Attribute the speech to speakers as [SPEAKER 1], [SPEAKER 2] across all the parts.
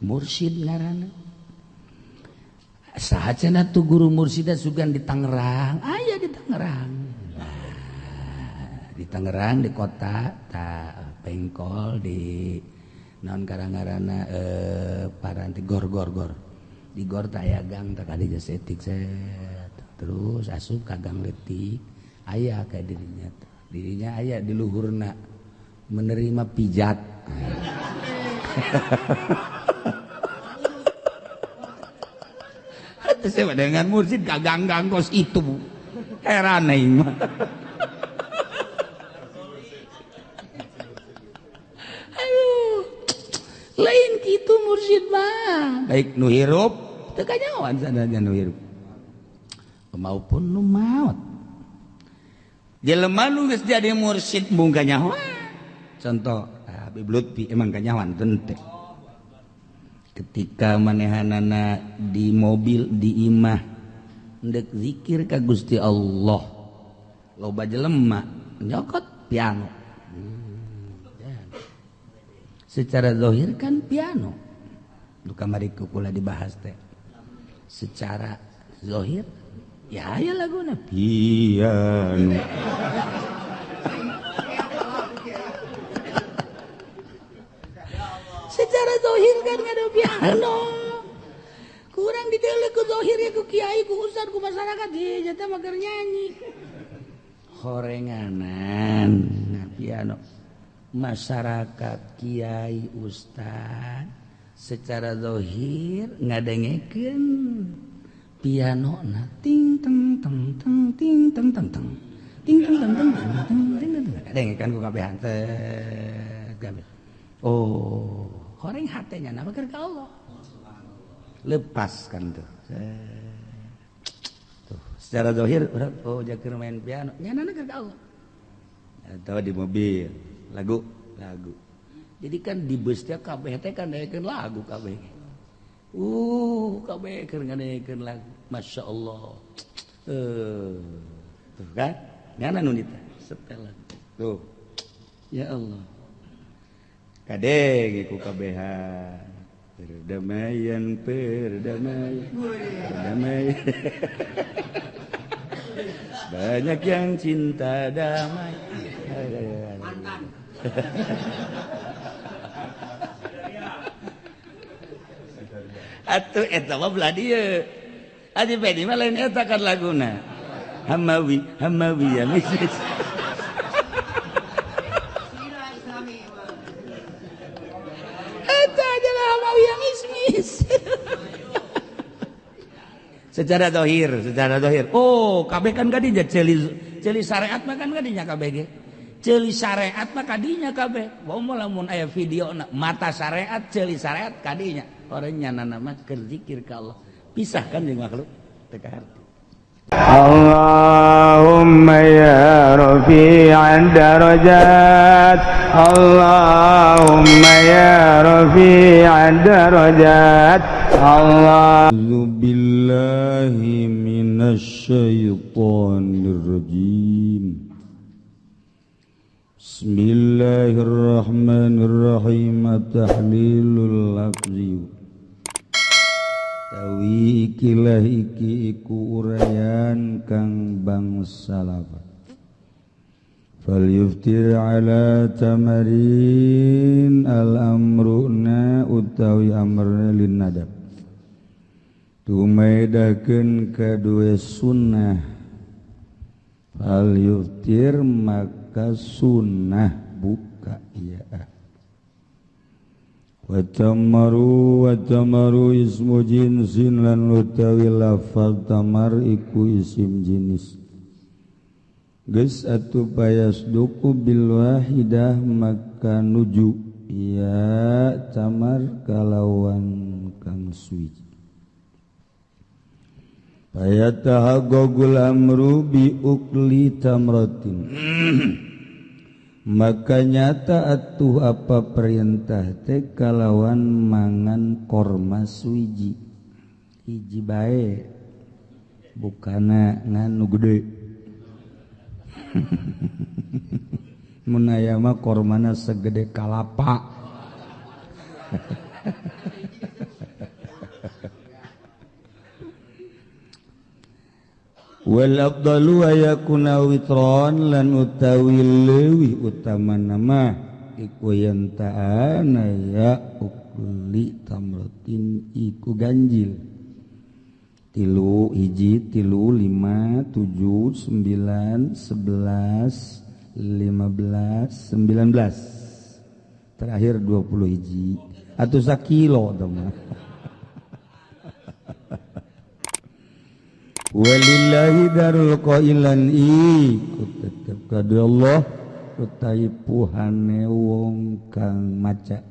[SPEAKER 1] Mursyid ngaranna. Saha cenah tuh guru mursyidna sugan di Tangerang? Aya di Tangerang. Nah, di Tangerang di kota ta Pengkol di naon karang-karana paranti gor gor gor. Di gor teh aya gang teh kadinya setik set. Terus asup ka gang leutik aya ka dirinya. Dirinya aya di luhurna menerima pijat. Saya dengan mursyid kagang-gang kos itu heran aing mah. Aduh, lain kitu mursyid mah. Baik nu hirup teu kanyahoan sadaya nu hirup maupun nu maot. Jelema nu geus jadi mursyid mung kanyahoan. Contoh Habib Lutfi emang kanyahoan teu. Ketika manehanana di mobil di imah ndek zikir ka Gusti Allah loba jelema nyokot piano. Secara zahir kan piano nu kamari kula dibahas teh secara zahir ya aya laguna piano. Secara zahir kan ngadu piano kurang diteuleuh ku zahir ya ku kiai ku ustad ku masyarakat di jatah mah keur nyanyi horenganan nah piano masyarakat kiai ustad secara zahir ngadengekeun piano na ting teng teng teng ting teng teng teng ting teng teng teng teng ting teng ngadengekeun ku kabehan teh kabeh. Oh, horeng hatenya nama keur ka Allah. Lepaskan tuh. Tuh, secara zahir urang oh jakeur main piano, nyanana keur ka Allah. Atau di mobil, lagu, lagu. Jadi kan di bus teh kabeh teh kan daekeun lagu kabeh. Kabeh keur ngadekeun lagu. Masya Allah. Tuh kan? Nyana nu nita setel lagu. Tuh. Ya Allah. Kadege ku kabehan perdamaian perdamaian perdamaian banyak yang cinta damai. Mantan. Atuh eta mah belah dieu. Adi Pedi mah lain eta kan laguna. Hamawi hamawi ya misis. Secara dohir, secara dohir. Oh, kabeh kan kadinya ceuli ceuli syariat mah kan kadinya kabeh ge. Ceuli syariat mah kadinya kabeh. Bawa mah lamun aya video na, mata syariat, ceuli syariat kadinya. Orang nyanana mah keur zikir ka Allah. Pisahkan jeung makhluk teu kaharti.
[SPEAKER 2] Allahumma ya rafi'ad darajat, Allahumma ya rafi'ad darajat. Allah.
[SPEAKER 3] A'udzu billahi minasyaitonir rajim. Bismillahirrahmanirrahim. At-tahlilul lafzi. Tawi ikilah iki iku uraian kang bangsa lafaz. Fal yuftir ala tamarin al amruna utawi amrna lin nadab. Tumaidakeun kadue sunnah. Fal yuftir maka sunnah buka ya. Watamaru watamaru ismu jinsin lan utawi lafaz tamar iku isim jenis. Geus atuh payasduku bil wahidah maka nuju ya tamar kalawan kang suci. Payatahaggul amru bi ukli tamratin. Maka nyata atuh apa perintah teh kalawan mangan korma suwiji hiji bae bukana ngan nu gede. Mun aya mah kormana segede kalapa. Wal afdalu ayakuna witron lan utawi leuwih utama nama iku yen ta'ana ya ukli tamratin iku ganjil 3 1 3 5 7 9 11 15 19 terakhir 21 atau sakilo teman. Walillahi darul qailan iku tetep kadu Allah utawi puhane wong kang maca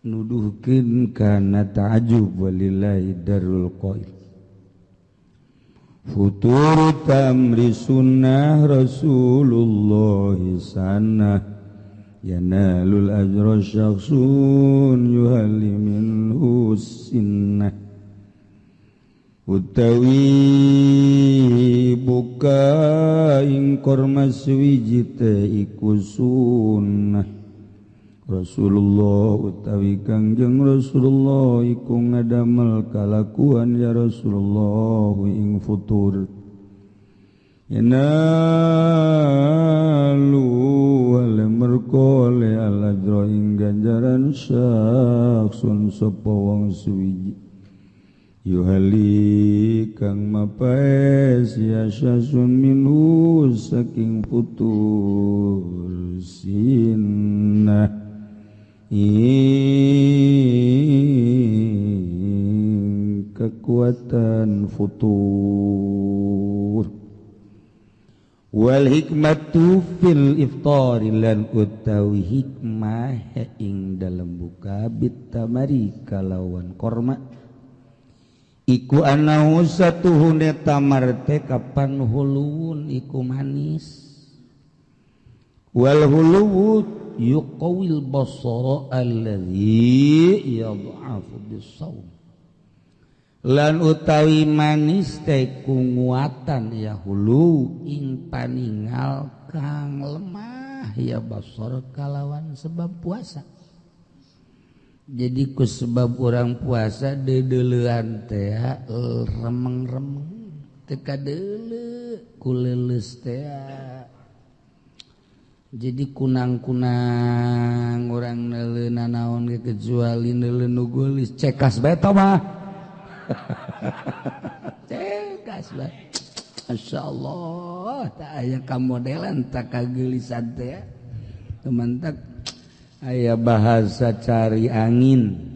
[SPEAKER 3] nuduhkeun kana ta'ajub. Walillahi darul qail futuru tamri sunnah Rasulullah sanah yanalul ajra syakhsun yuhalli minhu sinnah utawi buka ing korma suwiji teh iku sunnah Rasulullah utawi Kangjeng Rasulullah iku ngadamel kalakuan ya Rasulullah ing futur yanalu wal merkole alajra ing ganjaran syaksun sapa wong suwiji yuhali kang mapaes ya syasun minhu saking futur sinnah ing kekuatan futur. Wal hikmatu fil iftari lan utawi hikmah ing dalem buka bitamari kalawan korma iku anahu satuhune tamar teh kapan huluun iku manis wal huluwu yuqawil basara alladzi yadhafu bisawm lan utawi manis teh kunguatan ya hulu ing paningal kang lemah ya basar kalawan sebab puasa. Jadi ku sebab orang puasa dedelean teh remeng-remeng teu kadeuleu ku leuleus teh. Jadi kunang-kunang orang neuleuh nanaon ge kecuali neuleuh nu geulis cekas bae tah mah. Cekas bae. Masyaallah tah aya kamodelan tak kageulisan teh. Teman tak aya bahasa cari angin.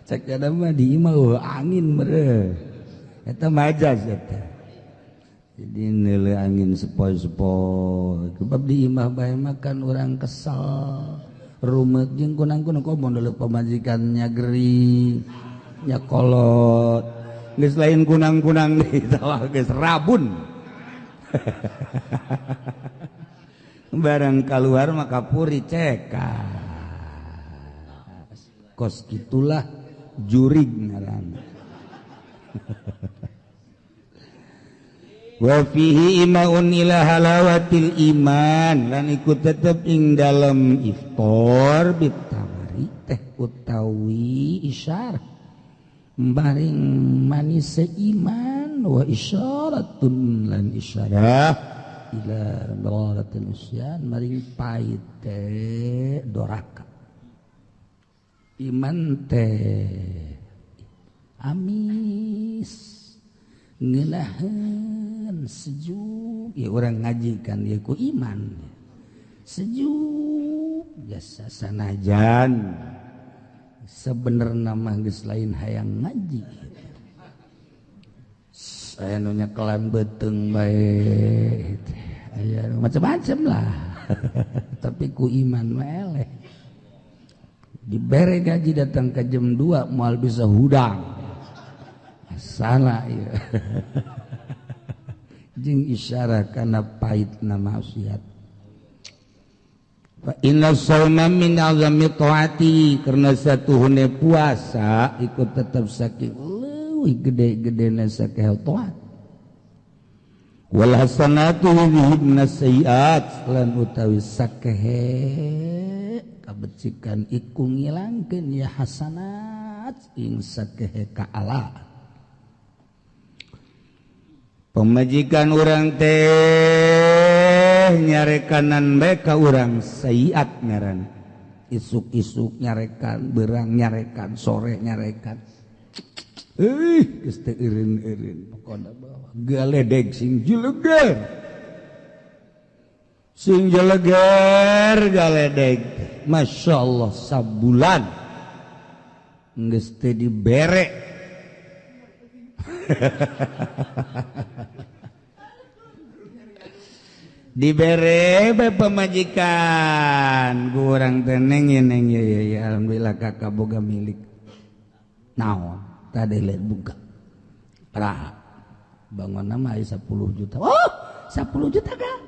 [SPEAKER 3] Cek jada mah di imah angin mere. Eta majaz eta. Jadi neuleuh angin sepoi-sepoi. Sebab di imah bae makan orang kesel. Rumet jeung kunang-kunang kok mun neuleuh pamajikannya gering, nya kolot. Geus lain kunang-kunang deui tah geus rabun. Barang keluar maka puri cekas. Kos gitulah jurig ngaranna. Wa fihi imaun ila halawatil iman lan iku tetep ing dalem iftar bitamari teh utawi isyarah maring manis iman wa isyaratun lan isyarah ila mararatil isyan maring paite doraka iman teh amis ngeunaheun sejuk ya orang ngaji kan ya ku iman sejuk jasa sanajan sebenarnya mah geus lain hayang ngaji saya nu nyekelan beuteung bae aya macam-macam lah tapi ku iman mah eleh dibere gaji datang ke jam 2 moal bisa hudang salah ya. Jeung isyarah kana pahitna maksiat. Fa inna shauma min azami taati karena satuhune puasa iku tetep saking leuwih gede-gedena sakeh taat. Wal hasanatu yudhibna sayiat lan utawi sakehe kabecikan iku ngilangkeun ya hasanat
[SPEAKER 1] ing sakehe kaala pemajikan urang teh nyarekanan bae ka urang sayiat ngaran isuk-isuk nyarekan berang nyarekan sore nyarekan geus teu eureun-eureun pokona bawa galedeg sing jeleger sing jeleger galedeg Masya Allah sabulan geus teu dibere dibere bae pamajikan ku urang teh neng neng ya ya alhamdulillah kakak boga milik naon tadi lihat buka pra bangun nama 10 juta oh 10 juta kak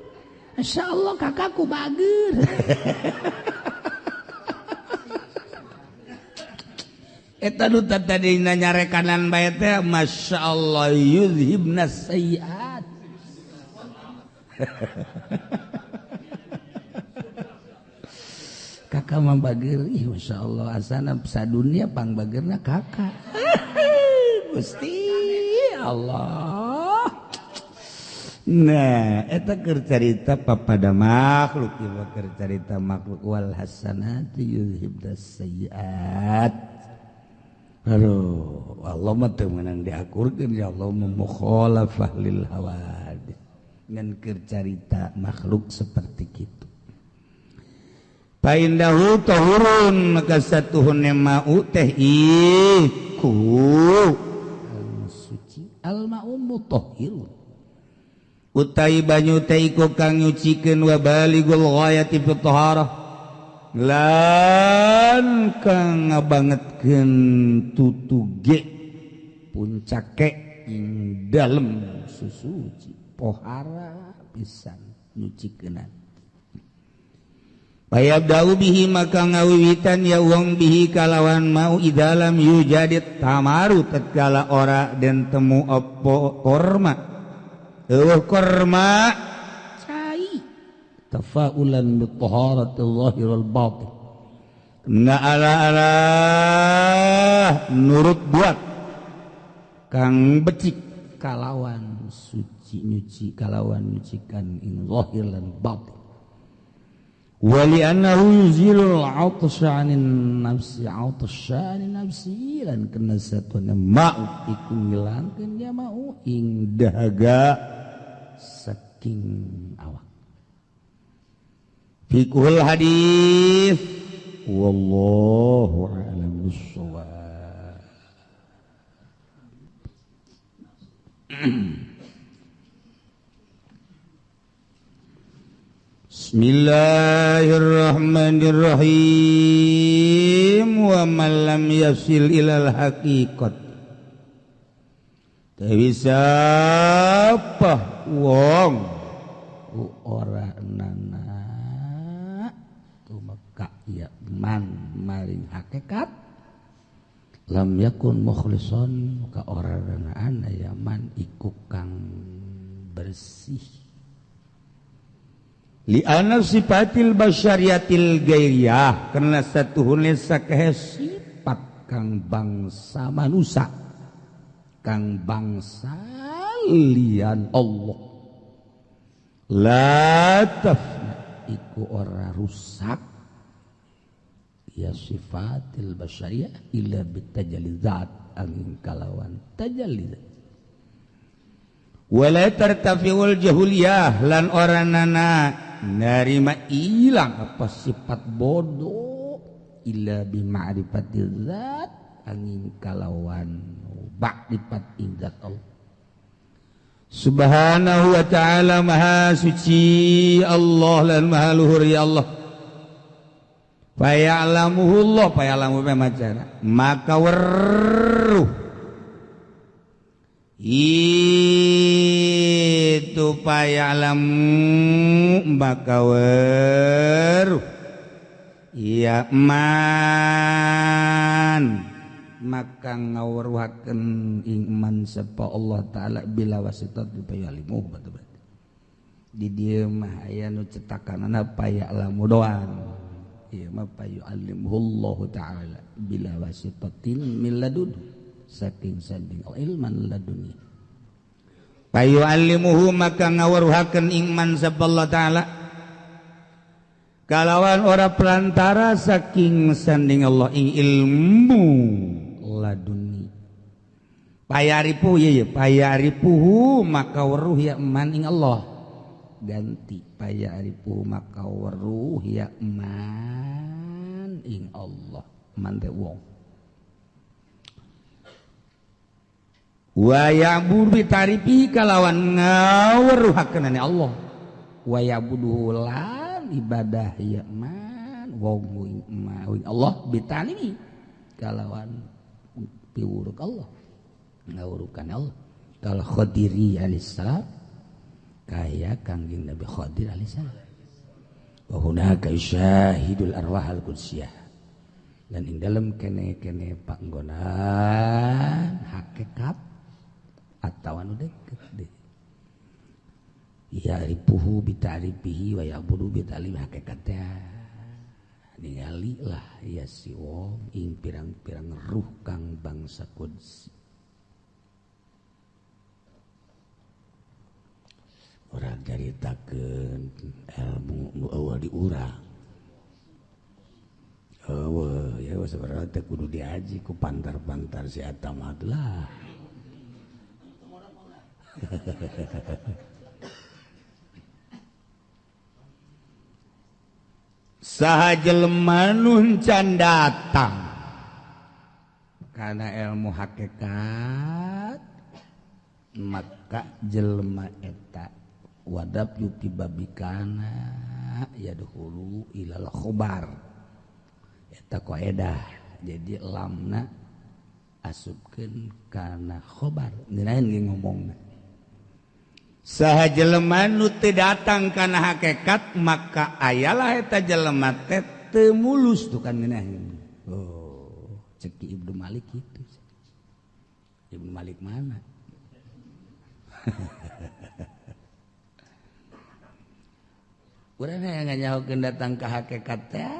[SPEAKER 1] Masya Allah kakakku bager eta nu tadi nyarekanan bae teh Masya Allah yuzhibna sayyiat kakak mah bager ih Masya Allah asana sadunia pangbagerna kakak Gusti Allah. Nah eta keur carita papada makhluk ieu keur carita makhluk wal hasanati yuzhibnas sayyiat. Aduh Allah mah teu meunang diakurkeun ya Allah mukhalafah lil hawadits ngan keur carita makhluk seperti kitu. Paindahu tahurun maka satuhun ma'u teh iku suci al-ma'u mutahhirun utai banyu teh iku kang nyucikeun wa baligul ghayati fi taharah lan kang ngabangetkeun tutuge puncake ing dalem susuci pohara pisan nyucikeunan. Payabda'u bihi maka ngawiwitan ya wong bihi kalawan mau idalam yujadit tamaru tatkala ora den temu opo korma eueuh korma cai tafaulan bi taharati zahir wal batin na ala ala nurut buat kang becik kalawan suci nyuci kalawan nyucikan ing zahir lan batin. Wali annahu yuzilul 'atsha 'anin nafsi 'atsha 'anin nafsi lan kena satuna mau iku ngilangkeun ya mau ing dahaga saking awak. Fiqhul hadis wallahu a'lam bissawab. Bismillahirrahmanirrahim. Wa man lam yasil ilal haqiqat dewi siapa wong ku ora nana tumeka ya man maring hakikat lam yakun mukhlison ka ora nana ya man iku kang bersih. Li'anna sifatil basyariyatil gairiyah karena satuhun sakehe sifat kang bangsa manusa kang bangsa lian Allah la tafna iku ora rusak ya sifatil basyariyah illa bitajallizat angin kalawan tajallizat wala tartafiul jahuliyah lan ora nana narima ilang apa sifat bodoh illa bi ma'rifati zat angin kalawan ba'rifat ing zat Allah subhanahu wa ta'ala. Maha suci Allah lan maha luhur ya Allah. Faya'lamuhu Allah faya'lamu macara maka weruh itu paya'lamu maka weruh ya man maka ngaweruhakeun ing man sapa Allah taala bila wasitat payalimu berarti di dieu mah aya nu cetakanana paya'lamu doang Ieu mah fayu'allimuhullahu ta'ala bila wasitatin min ladun saking sanding ilman laduni.
[SPEAKER 3] Fayu'allimuhu maka ngaweruhakeun ing man sapa Allah ta'ala kalawan ora perantara saking sanding Allah ing ilmu laduni. Payaripu ye payaripuhu maka weruh ya man ing Allah. Ganti payaripuhu maka weruh ya man ing Allah. Man teh wong. Wa ya'budu bi tarifi kalawan ngaweruhakeunane Allah. Wa ya'buduhu lan ibadah ya man wong ing Allah bitalimi kalawan piwuruk Allah. Ngawurukan Allah kal Khadiri alaihissalam kaya Kangjeng Nabi Khadir alaihissalam. Wa hunaka yusyahidul arwah al qudsiyah dan ing dalem kene-kene panggonan hakikat atawa anu deket deh ya ripuhu bitarifihi wa ya'budu bitalim hakikatnya ningali lah ya si wong ing pirang-pirang ruh kang bangsa qudsi. Orang caritakeun ilmu nu eueuh di urang. Eueuh ya sebenarnya teh kudu diaji ku pantar-pantar si eta mah lah. Saha jelema nu can datang kana ilmu hakikat maka jelema eta wadab yuti babikana yadkhulu ilal khobar eta qaedah. Jadi lamna asupkeun kana khobar ngeunaheun ge ngomongna. Saha jelema nu teu datang kana hakikat maka ayalah eta jelema teh teu mulus tuh kan ngeunaheun. Oh, cek Ibnu Malik kitu. Ibnu Malik mana? Urang hayang nganyahokeun datang ka hakikat teh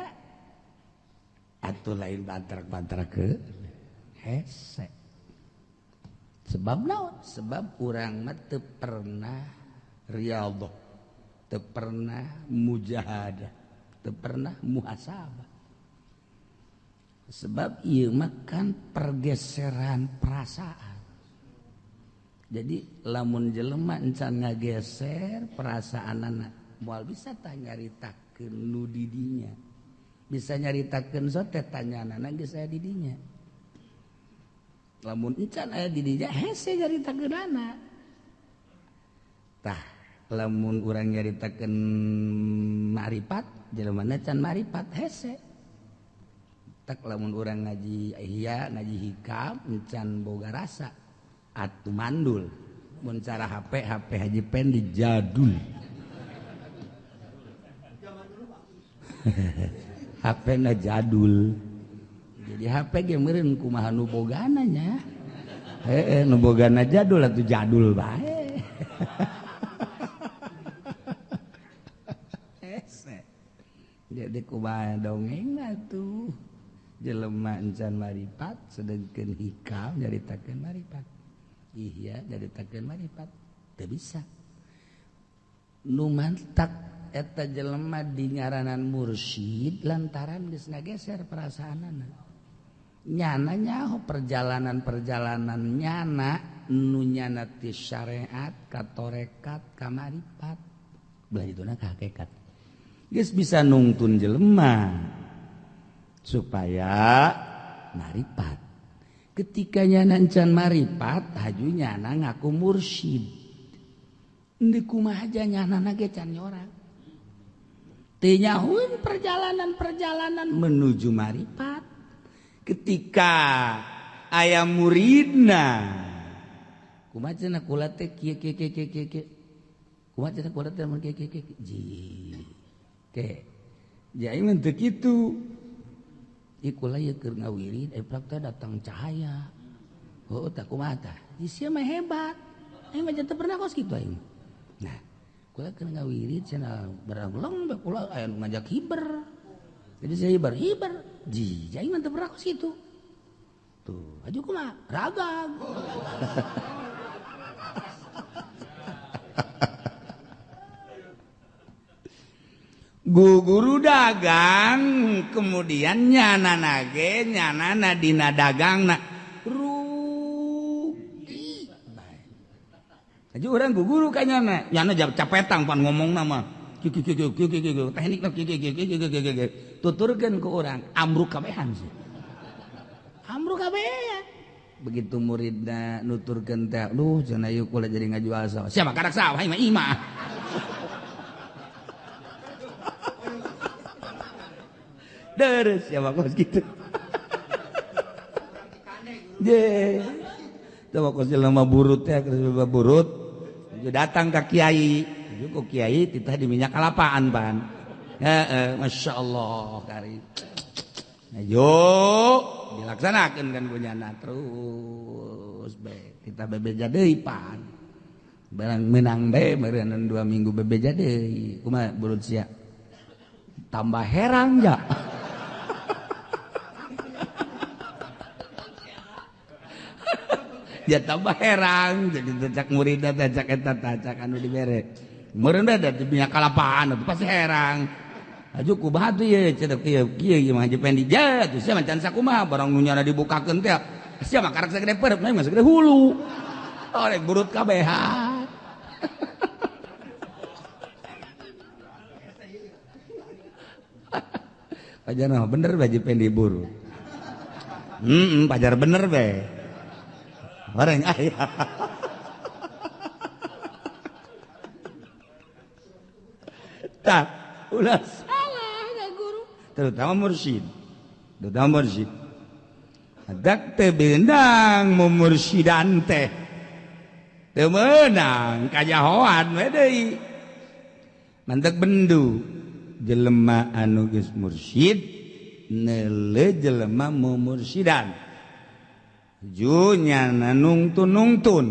[SPEAKER 3] atuh lain bantrak-bantrak ke hese. Sebab naon? Sebab urang mah teu pernah riyadhah, teu pernah mujahadah, teu pernah muhasabah. Sebab ieu mah kan pergeseran perasaan. Jadi lamun jelema encan ngageser perasaanana moal bisa tah nyaritakeun nu di dinya. Bisa nyaritakeun sote tanyanana geus aya di dinya. Lamun encan aya di dinya hese nyaritakeunana. Tah lamun urang nyaritakeun maripat jelemana can maripat hese. Tak lamun urang ngaji ihya ngaji hikam encan boga rasa atuh mandul. Mun cara HP HP Haji Pendi jadul. HP na jadul. Jadi HP ge meureun kumaha nu bogana nya. Heeh nu bogana jadul atuh jadul bae. Hese. Jadi kumaha dongeng atuh. Jelema encan maripat sedengkeun hikam nyaritakeun maripat. Ihya nyaritakeun maripat. Teu bisa. Nu mantak eta jelema di ngaranan mursyid lantaran geus ngageser perasaanana. Nyana nyaho perjalanan-perjalanan nyana nu nyana ti syariat ka tarekat ka maripat. Belah dituna ka hakikat. Geus bisa nungtun jelema supaya maripat. Ketika nyana encan maripat, haju nyana ngaku mursyid. Endi kumaha aja nyana ge can nyorang. Teu nyahueun perjalanan-perjalanan menuju maripat. Ketika aya muridna, kumaha cenah kula teh kieu kieu kieu kieu kieu. Kumaha cenah kula teh mun kieu kieu kieu. Ji. Ke. Jadi mah teu kitu. Ih kula ieu keur ngawirid eprak teh datang cahaya. Heuh tah kumaha tah? Ih sia mah hebat. Aing mah teu pernah kos kitu aing. Nah, kula keur ngawirid cenah barang bae kula aya nu ngajak hiber.
[SPEAKER 1] Jadi saya ibar ji aing mah teu pernah kos kitu. Tuh, aju kumaha? Ragang. Guru dagang kemudian nyana nage nyana dina dagangna rugi. Aju urang guru ka nyana, nyana capetang pan ngomongna mah. Kieu kieu kieu kieu teknikna kieu kieu kieu kieu tuturkeun ku urang amruk kabehan sih. Amruk kabehan. Begitu muridna nuturkeun teh, duh cenah ieu kula jadi ngajual sawah. Siapa karak sawah imah imah. Terus siapa kos gitu. Je. Coba kos jelema burut teh, jelema burut. Datang ka kiai. Ku kiai titah di minyak kalapaan pan. Heeh, Masya Allah kari. Ayo dilaksanakeun kan kunyana terus be kita bebeja deui pan. Barang menang be meureun 2 minggu bebeja deui. Kumaha burut sia? Tambah herang ja. Ya tambah herang jadi cak muridna teh cak eta teh cak anu dibere. Meureun da di minyak kalapaan atuh pasti herang. Aju kumaha tuh ieu cenah kieu kieu ieu mah Haji Pendi. Ja atuh sia mah can sakumaha barang nu nyana dibukakeun teh. Sia mah karak sagede perep mah sagede hulu. Oh rek burut kabehan. Pajar mah bener bae Haji Pendi burut. Heeh, pajar bener bae. Bareng aya. Tak ulah salah ka guru, terutama mursyid. Terutama mursyid. Adak teu beunang mumursyidan teh. Teu meunang kajahoan we deui. Mantek bendu jelema anu geus mursyid neuleuh jelema mumursyidan. Junya nungtun-nungtun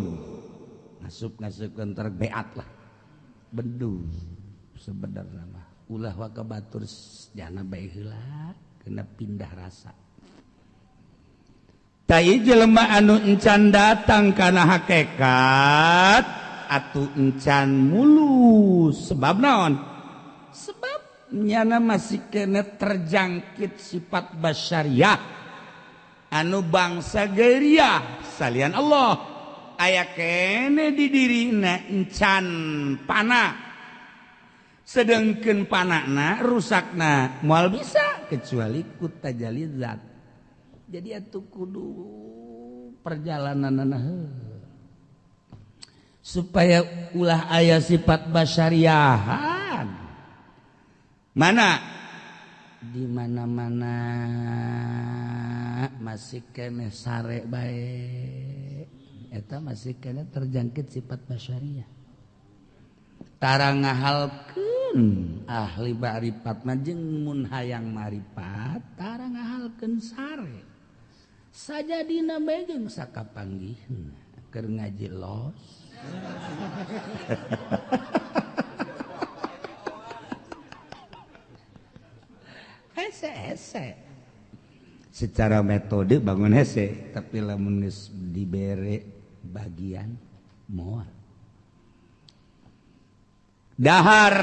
[SPEAKER 1] ngasup-ngasupkeun terbeat lah. Bendu sebenarnya mah ulah waka batur jana bae heula kena pindah rasa. Tai jelema anu encan datang kana hakikat atuh encan mulus sebab naon? Sebab nyana masih kena terjangkit sifat basyariah anu bangsa geria salian Allah aya kene di dirina encan pana sedengkeun panakna rusakna moal bisa kecuali ku tajalli zat. Jadi atuh kudu perjalananna supaya ulah aya sifat basyariahan mana di mana-mana masih kene sare bae eta masih kene terjangkit sifat basyariah. Tara ngahalkeun ahli ma'rifat mah jeung mun hayang ma'rifat tara ngahalkeun sare sajadina bae jeung sakapanggihna keur ngaji los. Hese hese secara metode bangun hese tapi lamun geus dibere bagian moal dahar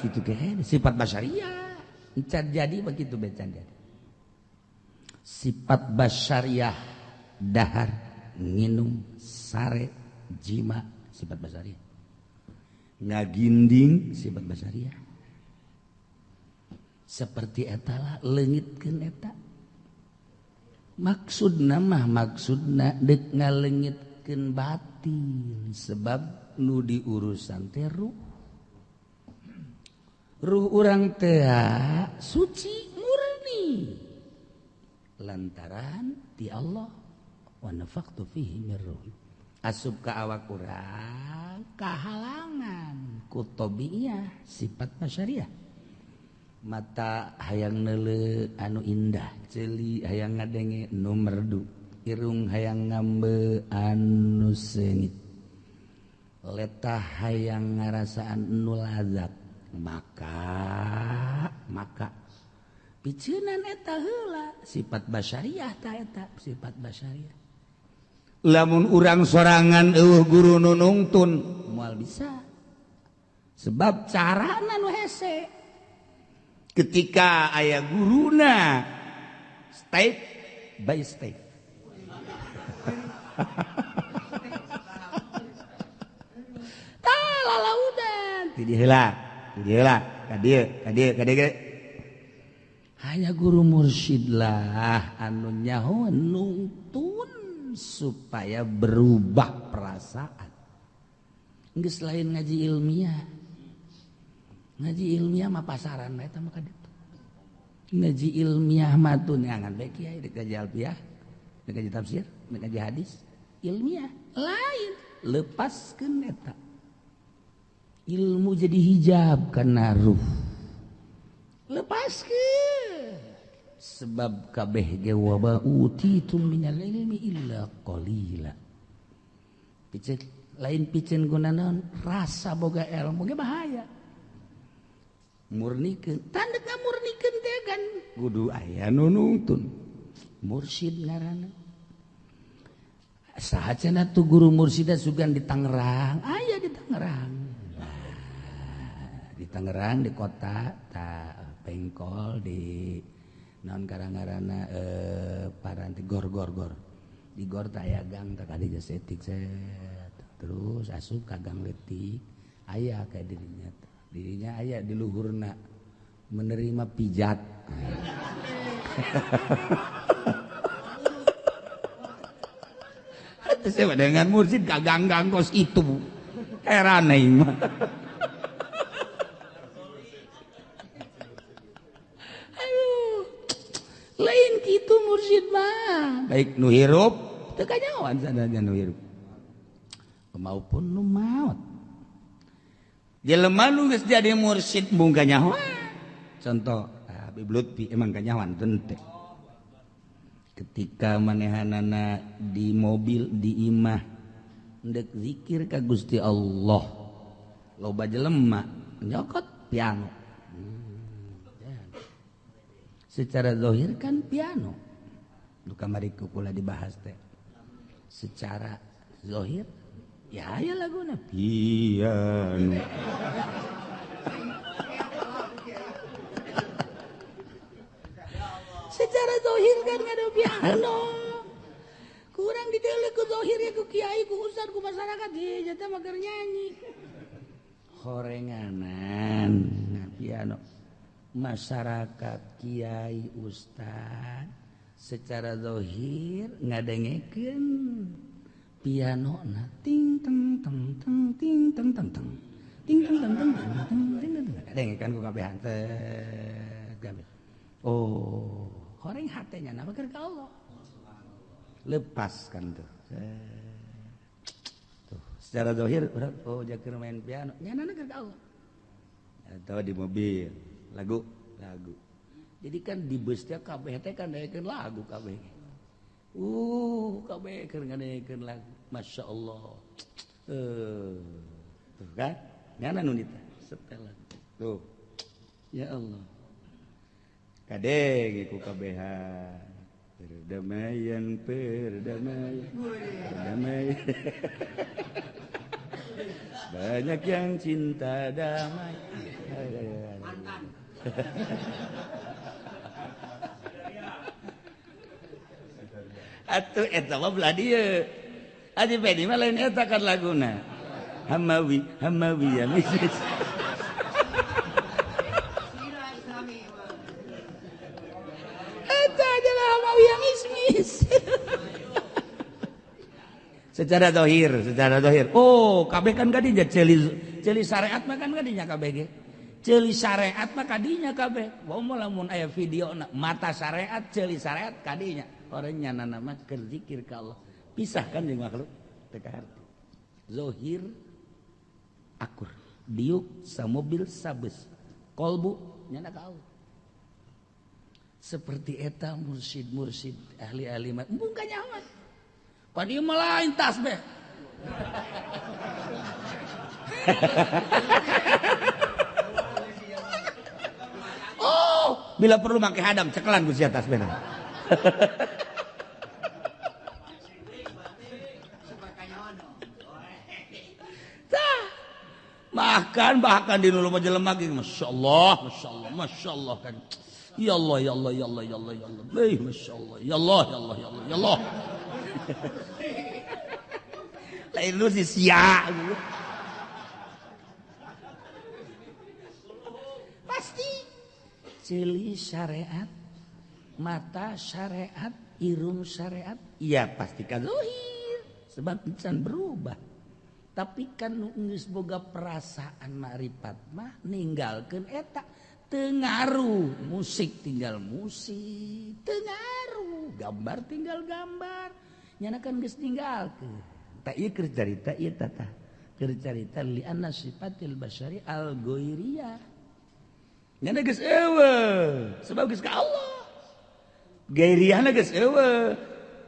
[SPEAKER 1] kitu ge sifat basyariah encan jadi begitu becan jadi sifat basyariah dahar nginum sare jima sifat basyariah ngaginding sifat basyariah seperti eta lah leungitkeun eta maksudna mah maksudna deuk ngaleungitkeun batin sebab nu diurusan teh ruh ruh urang teh suci murni lantaran ti Allah wa nafaqtu fihi mir ruhi asup ka awak urang kahalangan ku tabiiyah sifat basyariah mata hayang neuleuh anu indah ceuli hayang ngadenge nu merdu irung hayang ngambe anu seungit letah hayang ngarasaan nu lazat maka Piceunan eta heula sifat basyariah ta eta sifat basyariah. Lamun urang sorangan eueuh guru nu nungtun moal bisa. Sebab carana nu hese. Ketika aya guruna step by step. Tah lalaudan ti dieu heula, ti dieu heula, ka dieu, ka dieu, ka dieu. Hanya guru mursyid lah anu nyaho nungtun supaya berubah perasaan. Geus lain ngaji ilmiah. Ngaji ilmiah mah pasaran eta mah kaditu. Ngaji ilmiah mah tuh neangan bae kiai rek ngaji alfiah, rek ngaji tafsir, rek ngaji hadis, ilmiah lain lepaskeun eta. Ilmu jadi hijab kana ruh. Lepaskeun sebab kabeh ge wa ba utitum minal ilmi illa qalila. Piceun lain piceun guna naon rasa boga ilmu ge bahaya. Murnikeun tanda ngamurnikeun teh kan kudu aya nu nungtun. Mursyid ngaranna. Saha cenah tuh guru mursyid sugan di Tangerang, aya di Tangerang. Nah, di Tangerang di kota ta Pengkol di naon karang-karana paranti gor gor gor. Di gor teh aya gang teh kadinya setik set. Terus asup ka gang leutik aya ka dirinya. Dirinya aya di luhurna menerima pijat. Saya dengan mursyid ka gang-gang kos itu. Heran aing mah. Aduh. Lain kitu mursyid mah. Baik nu hirup teu kanyahoan sadaya nu hirup. Maupun nu maot. Jelema nu geus jadi mursyid mung kanyahoan. Contoh Habib Lutfi emang kanyahoan teu. Ketika manehanana di mobil di imah ndek zikir ka Gusti Allah loba jelema nyokot piano. Secara zahir kan piano nu kamari kula dibahas teh. Secara zahir ya aya laguna piano. Secara zahir kan ngadu piano. Kurang dideuleu ku zahir ya ku kiai ku ustad ku masyarakat di jatah mah keur nyanyi. Horenganan nah, piano. Masyarakat kiai ustad secara zahir ngadengekeun piano na ting teng teng teng ting teng teng teng ting teng teng teng teng ting teng ngadengekeun ku kabehan teh kabeh. Oh, horeng hatenya nama keur ka Allah. Lepaskan tuh. Tuh, secara zahir urang oh jakeur main piano, nyanana keur ka Allah. Atau di mobil, lagu, lagu. Jadi kan di bus teh kabeh teh kan daekeun lagu kabeh. Kabeh keur ngadekeun lagu. Masya Allah. Tuh kan? Nyana nu nita setelan. Tuh. Ya Allah. Kadenge ku kabehan. Perdamaian, perdamaian, perdamaian. Banyak yang cinta damai. Mantan. Atuh eta mah belah dieu. Haji Pedi mah lain eta kan laguna. Hamawi, Hamawi ya misis. Eta adalah Hamawi yang ismis. Secara zahir, secara zahir. Oh, kabeh kan kadinya ceuli ceuli syariat mah kan kadinya kabeh ge. Ceuli syariat mah kadinya kabeh. Wa lamun aya video mata syariat, ceuli syariat kadinya. Orang nyana mah keur zikir ka Allah. Pisahkan jeung makhluk teu kaharti. Zahir akur, diuk samobil sabes. Kolbu nyana ka Allah. Seperti eta mursyid-mursyid ahli-ahli mah embung kanyahoan. Pan ieu mah lain tasbih. Oh, Bila perlu make hadam cekelan ku sia tasbihna. Bahkan di nu loba jelema ge masyaallah, masyaallah, masyaallah kan. Ya Allah, ya Allah, ya Allah, ya Allah, ya Allah. Eh, masyaallah. Ya Allah, ya Allah, ya Allah, ya Allah. Lain lu si sia. Pasti ceuli syariat, mata syariat, irung syariat, iya pasti ka zahir. Sebab can berubah. Tapi kan nu geus boga perasaan makrifat mah ninggalkeun eta teu ngaruh, musik tinggal musik, teu ngaruh, gambar tinggal gambar. Nyana kan geus ninggalkeun. Tah ieu keur carita ieu tah. Keur carita li anna sifatil basyari al ghairiyah. Nyana geus eueuh, sebab geus ka Allah. Ghairiyahna geus eueuh,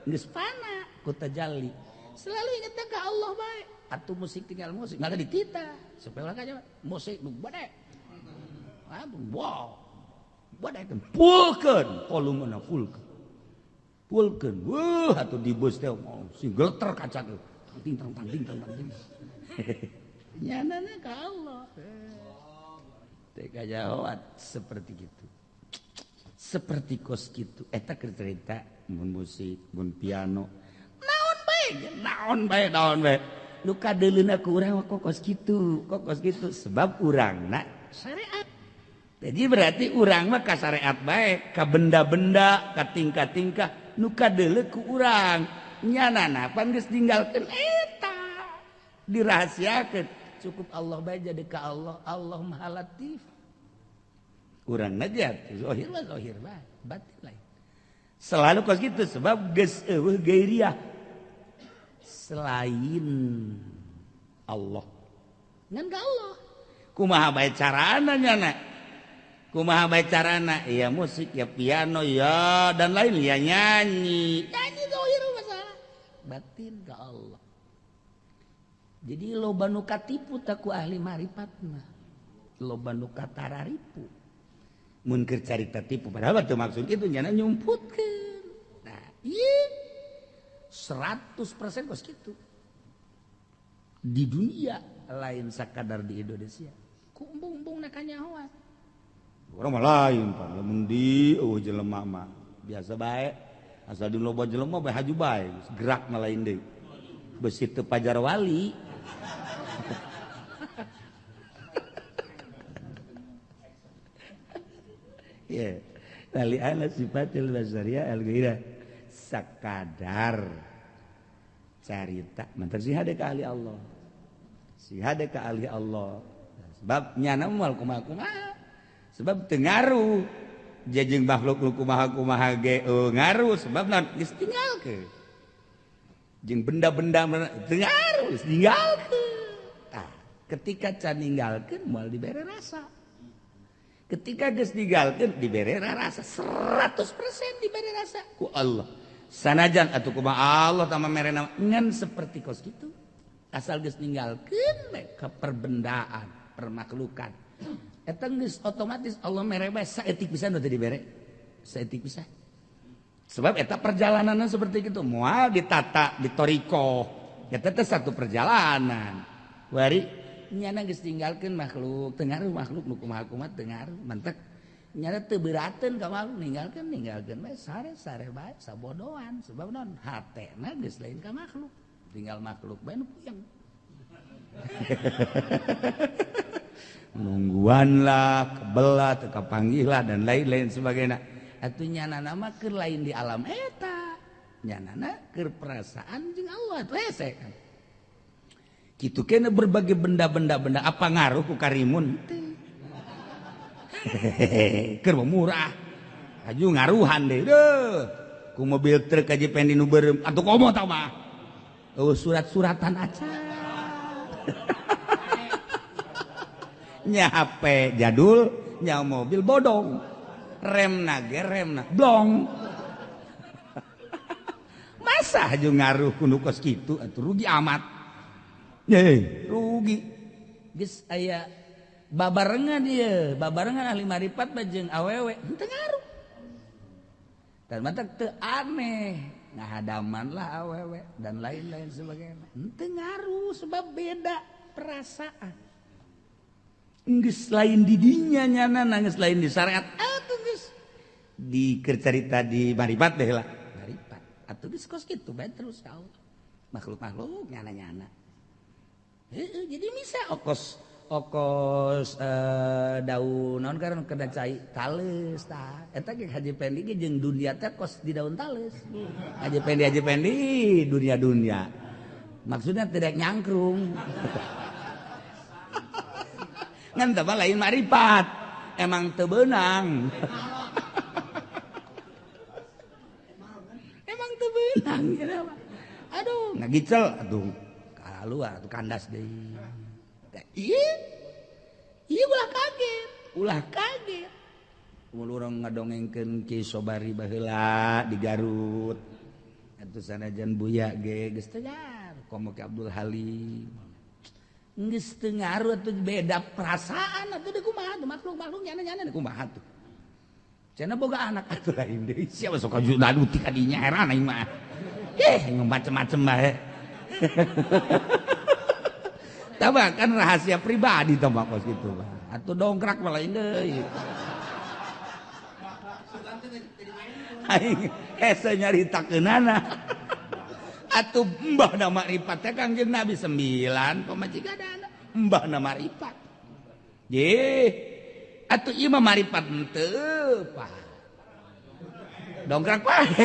[SPEAKER 1] geus fana ku tajalli. Selalu ingat ka Allah bae. Atuh musik tinggal musik, nggak ada di kita. Supaya orang aja musik nu bade. Wow. Bade pulkeun, volumena pulkeun. Pulkeun. Weuh atuh di bus teh sing geleter kaca teh. Tang tang tang tang tang. Nyanana ka Allah. Teh kajahoat seperti gitu. Seperti kos kitu eta keur cerita mun musik, mun piano. Naon bae, naon bae, naon bae. Nu kadeuleuna ku urang kok kos kitu, kok kos kitu sebab urangna syariat. Jadi berarti urang mah ka syariat bae, ka benda-benda, ka tingkah-tingkah nu kadeuleu ku urang. Nyanana pan geus ninggalkeun eta. Dirahasiakeun. Cukup Allah bae jadi ka Allah, Allah Maha Latif. Urangna ge zahir mah zahir bae, batin lain. Selalu kos kitu sebab geus eueuh gairiah. Selain Allah ngan ka Allah kumaha bae carana nyana kumaha bae carana ya musik ya piano ya dan lain ya nyanyi nyanyi zahir masalah batin ka Allah. Jadi loba nu katipu ta ku ahli marifat mah, loba nu katararipu mun keur carita tipu padahal teu maksud kitu nyana nyumputkeun. Nah ieu 100% kos gitu di dunia lain sakadar di Indonesia ku embung-embung na kanyahoan urang mah lain pan lamun di eueuh jelema mah biasa bae asal di loba jelema bae haju bae gerak mah lain deui beusi teu pajar wali. Ya lali ana sifatil basariyah al-ghairah sakadar carita mantar si hade ka ahli Allah, si hade ka ahli Allah sebab nyana moal kumaha-kumaha sebab teu ngaruh jejeng makhluk nu kumaha-kumaha ge ngaruh sebab naon geus tinggalkeun jeung benda-benda teu ngaruh geus ninggalkeun. Tah ketika can ninggalkeun moal dibere rasa, ketika geus ninggalkeun dibere rasa 100% dibere rasa ku Allah. Sanajan atuh kumaha Allah tambah merena ngan seperti kos kitu asal geus ninggalkeun ke perbendaan permakhlukan eta geus otomatis Allah mere bae saeutik pisan nu teu dibere saeutik pisan sebab eta perjalananna seperti kitu moal ditata ditoriko eta teh satu perjalanan wari nyana geus ninggalkeun makhluk teu ngaruh makhluk nu kumaha-kumaha teu ngaruh mantek nyana teu beurateun ka makhluk ninggalkeun ninggalkeun bae sare-sare bae sabodoan sebab naon hatena geus lain ka makhluk tinggal makhluk bae nu puyeng nungguan lah kebelah teu kapanggih lah dan lain-lain sebagainya. Atuh nyanana mah keur lain di alam eta nyanana keur perasaan jeung Allah atuh hese kan kitu kena berbagai benda-benda benda apa ngaruh ku karimun teu. Keur murah aju ngaruhan deh deuh ku mobil truk aja pengen nu beureum atuh komo tah mah eueuh surat-suratan acan nya HP jadul nya mobil bodong remna ge remna blong masa aju ngaruh ku nu kos kitu atuh rugi amat. Ye rugi geus aya Babarengan ieu, babarengan ahli marifat mah jeung awewe henteu ngaruh. Dan mata teu aneh, ngahadaman lah awewe dan lain-lain sebagainya. Henteu ngaruh sebab beda perasaan. Geus lain di dinya nyana, geus lain di syariat. Atuh geus di cerita di marifat deh lah. Marifat. Atuh geus kos kitu bae terus ka Allah. Makhluk-makhluk nyana-nyana. Heeh, jadi bisa okos daun naon karena kena cai tales tah eta ge Haji Pendi ge jeung dunia teh kos di daun tales. Haji Pendi dunia-dunia. Maksudnya tidak nyangkrung. Ngan teh lain marifat. Emang teu beunang. Emang teu beunang kenapa? Aduh, ngagicel atuh kaluar atuh kandas deui. Iya, iya ulah kaget. Mun urang ngadongengkeun Ki Sobari baheula di Garut. Atuh sanajan Buya ge geus teu ngaruh, komo Ki Abdul Halim. Geus teu ngaruh atuh beda perasaan atuh deui kumaha tuh makhluk-makhluk nyana-nyana deui kumaha tuh. Cenah boga anak atuh lain deui. Siapa sok lalu ti kadinya heran aing mah. Eh, macem-macem bae. Taba kan rahasia pribadi tah mah kos kitu mah. Atuh dongkrak mah lain deui. Aing hese nyaritakeunana. Atuh mbahna makrifat teh Kangjeng Nabi 9 pamajikanana. Mbahna makrifat. Ye. Atuh ieu mah makrifat henteu, Pak. Dongkrak bae.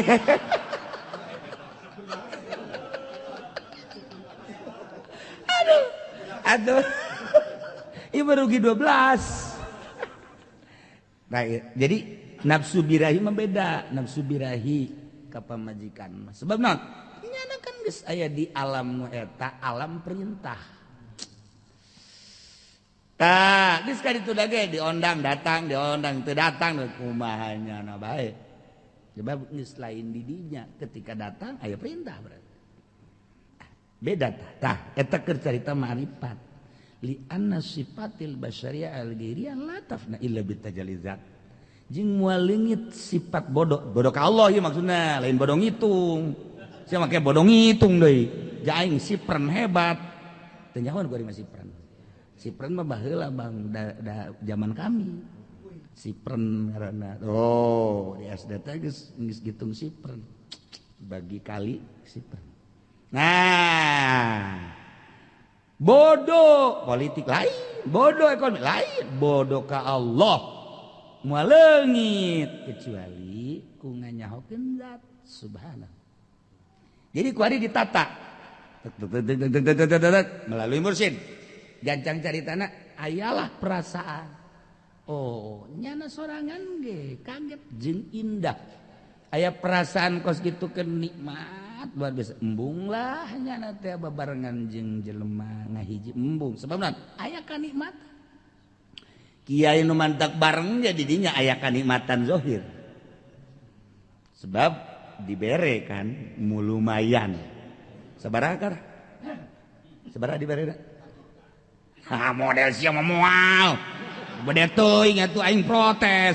[SPEAKER 1] Aduh. Aduh, ieu rugi 12. Nah, jadi nafsu birahi mah beda, nafsu birahi ka pamajikan mah. Sebab naon? Nyana kan geus aya di alam nu eta, alam perintah. Tah, geus ka ditu ge diondang datang, diondang teu datang kumaha nyana bae. Sebab geus lain di dinya, ketika datang aya perintah berarti. Beda tah eta keur carita ma'rifat li anna sifatil basyariah al-ghairiyah la tafna illa bitajallizat jeung moal leungit sifat bodoh bodoh ka Allah ieu maksudna lain bodoh ngitung sia make bodoh ngitung deui ja aing sipren hebat teu nyahoan ku ari mah sipren sipren mah baheula bang da zaman kami sipren ngaranna oh di SD teh geus ngitung sipren bagi kali sipren. Nah, bodoh politik lain, bodoh ekonomi lain, bodoh ka Allah moal leungit kecuali ku nganyahokeun zat subhanahu. Jadi ku ari ditata melalui mursyid. Gancang caritana ayalah perasaan. Oh, nyana sorangan ge kaget jeung indah. Aya perasaan kos kitu keun nikmat luar biasa. Embung lah nyana teh babarengan jeung jelema ngahiji embung. Sebab naon? Aya kanikmatan. Kiai nu mantak bareng jadi dinya aya kanikmatan zahir. Sebab dibere kan mu lumayan. Sabaraha kar? Sabaraha dibere? Ha model sia mah moal. Bede teuing atuh aing protes.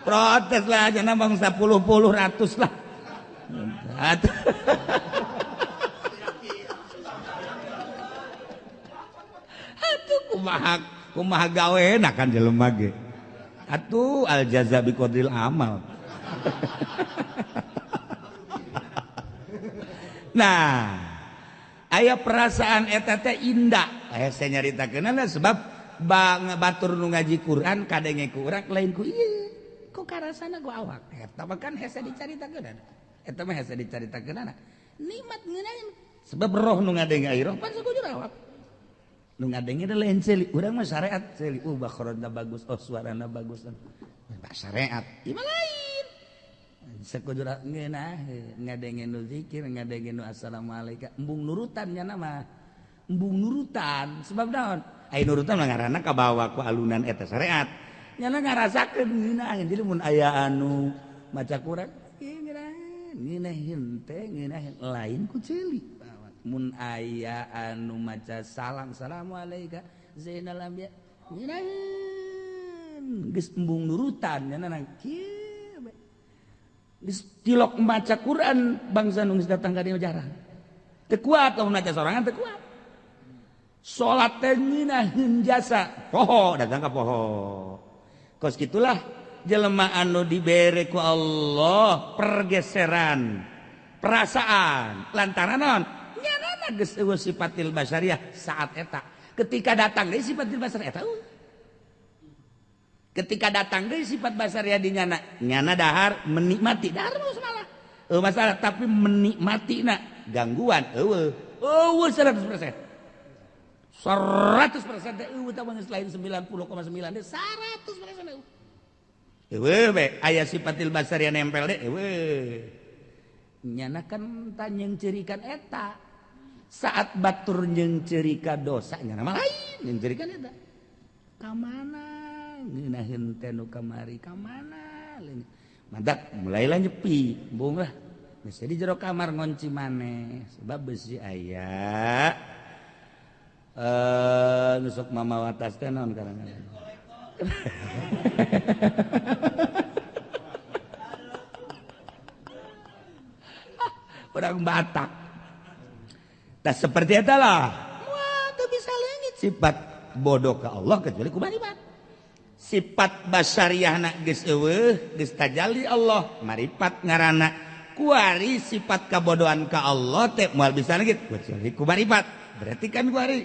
[SPEAKER 1] Protes lah jangan bang 10 puluh ratus lah. Atuh kumaha kumaha gawe kan jelema ge. Atuh al jaza bi qadril amal. Nah, aya perasaan eta teh indah. Aya saya nyaritakeunana sebab bang batur nu ngaji Quran kadenge ku urang lain ku ieu. Kok karasana ku awak eta mah kan hese dicaritakeunana. Eta mah hese dicaritakeunana. Nikmat ngeunaheun sebab roh nu ngadenge ai roh pan sakujur awak. Nu ngadenge teh lain ceuli, urang mah syariat ceuli. Bakhrona bagus, oh suarana bagus. Bah syariat. Ieu mah lain. Sakujur ngeunaheun ngadenge nu zikir, ngadenge nu assalamualaikum, embung nurutan nya mah. Embung nurutan sebab naon? Ai nurutan mah ngaranna kabawa ku alunan eta syariat. Nyana ngarasakeun ngeunaheun jadi mun aya anu maca Quran ngeunaheun teh ngeunaheun lain ku ceuli. Mun aya anu maca salam assalamualaikum Zainal Anbiya ngeunaheun geus embung nurutan nya nang kieu bae. Geus tilok maca Quran bangsa nu geus datang ka dieu jarang. Teu kuat lamun maca sorangan teu kuat. Salat teh ngeunaheun jasa poho datang ka poho. Kos kitulah jelema anu dibere ku Allah pergeseran perasaan lantaran naon nyanana geus eueuh sifatil basyariah saat eta. Ketika datang deui sifatil basyariah eta ketika datang deui sifat basyariah di nyana, nyana dahar menikmati dahar mah masalah. Eueuh masalah tapi menikmatina gangguan eueuh. Eueuh 100%. 100% teh eueuh tah geus lain 90,9 teh 100% eueuh. Eueuh we aya sifatil basyariah nempel deui eueuh. Nyana kan nyengcerikan eta. Saat batur nyengcerika dosa nyana mah lain nyengcerikan eta. Ka mana ngeunaheun teh nu kamari ka mana? Mantak mulailah nyepi, embung lah. Geus di jero kamar ngonci maneh sebab besi aya nusuk mama watas teh naon karang-karang. Orang Batak. Tah seperti eta lah. Wah, teu bisa leungit sifat bodoh ke Allah kecuali ku maripat. Sifat basyariahna geus eueuh, geus tajalli Allah, maripat ngaranna. Kuari sifat kabodohan ka Allah teh moal bisa leungit kecuali ku maripat. Berarti kan kuari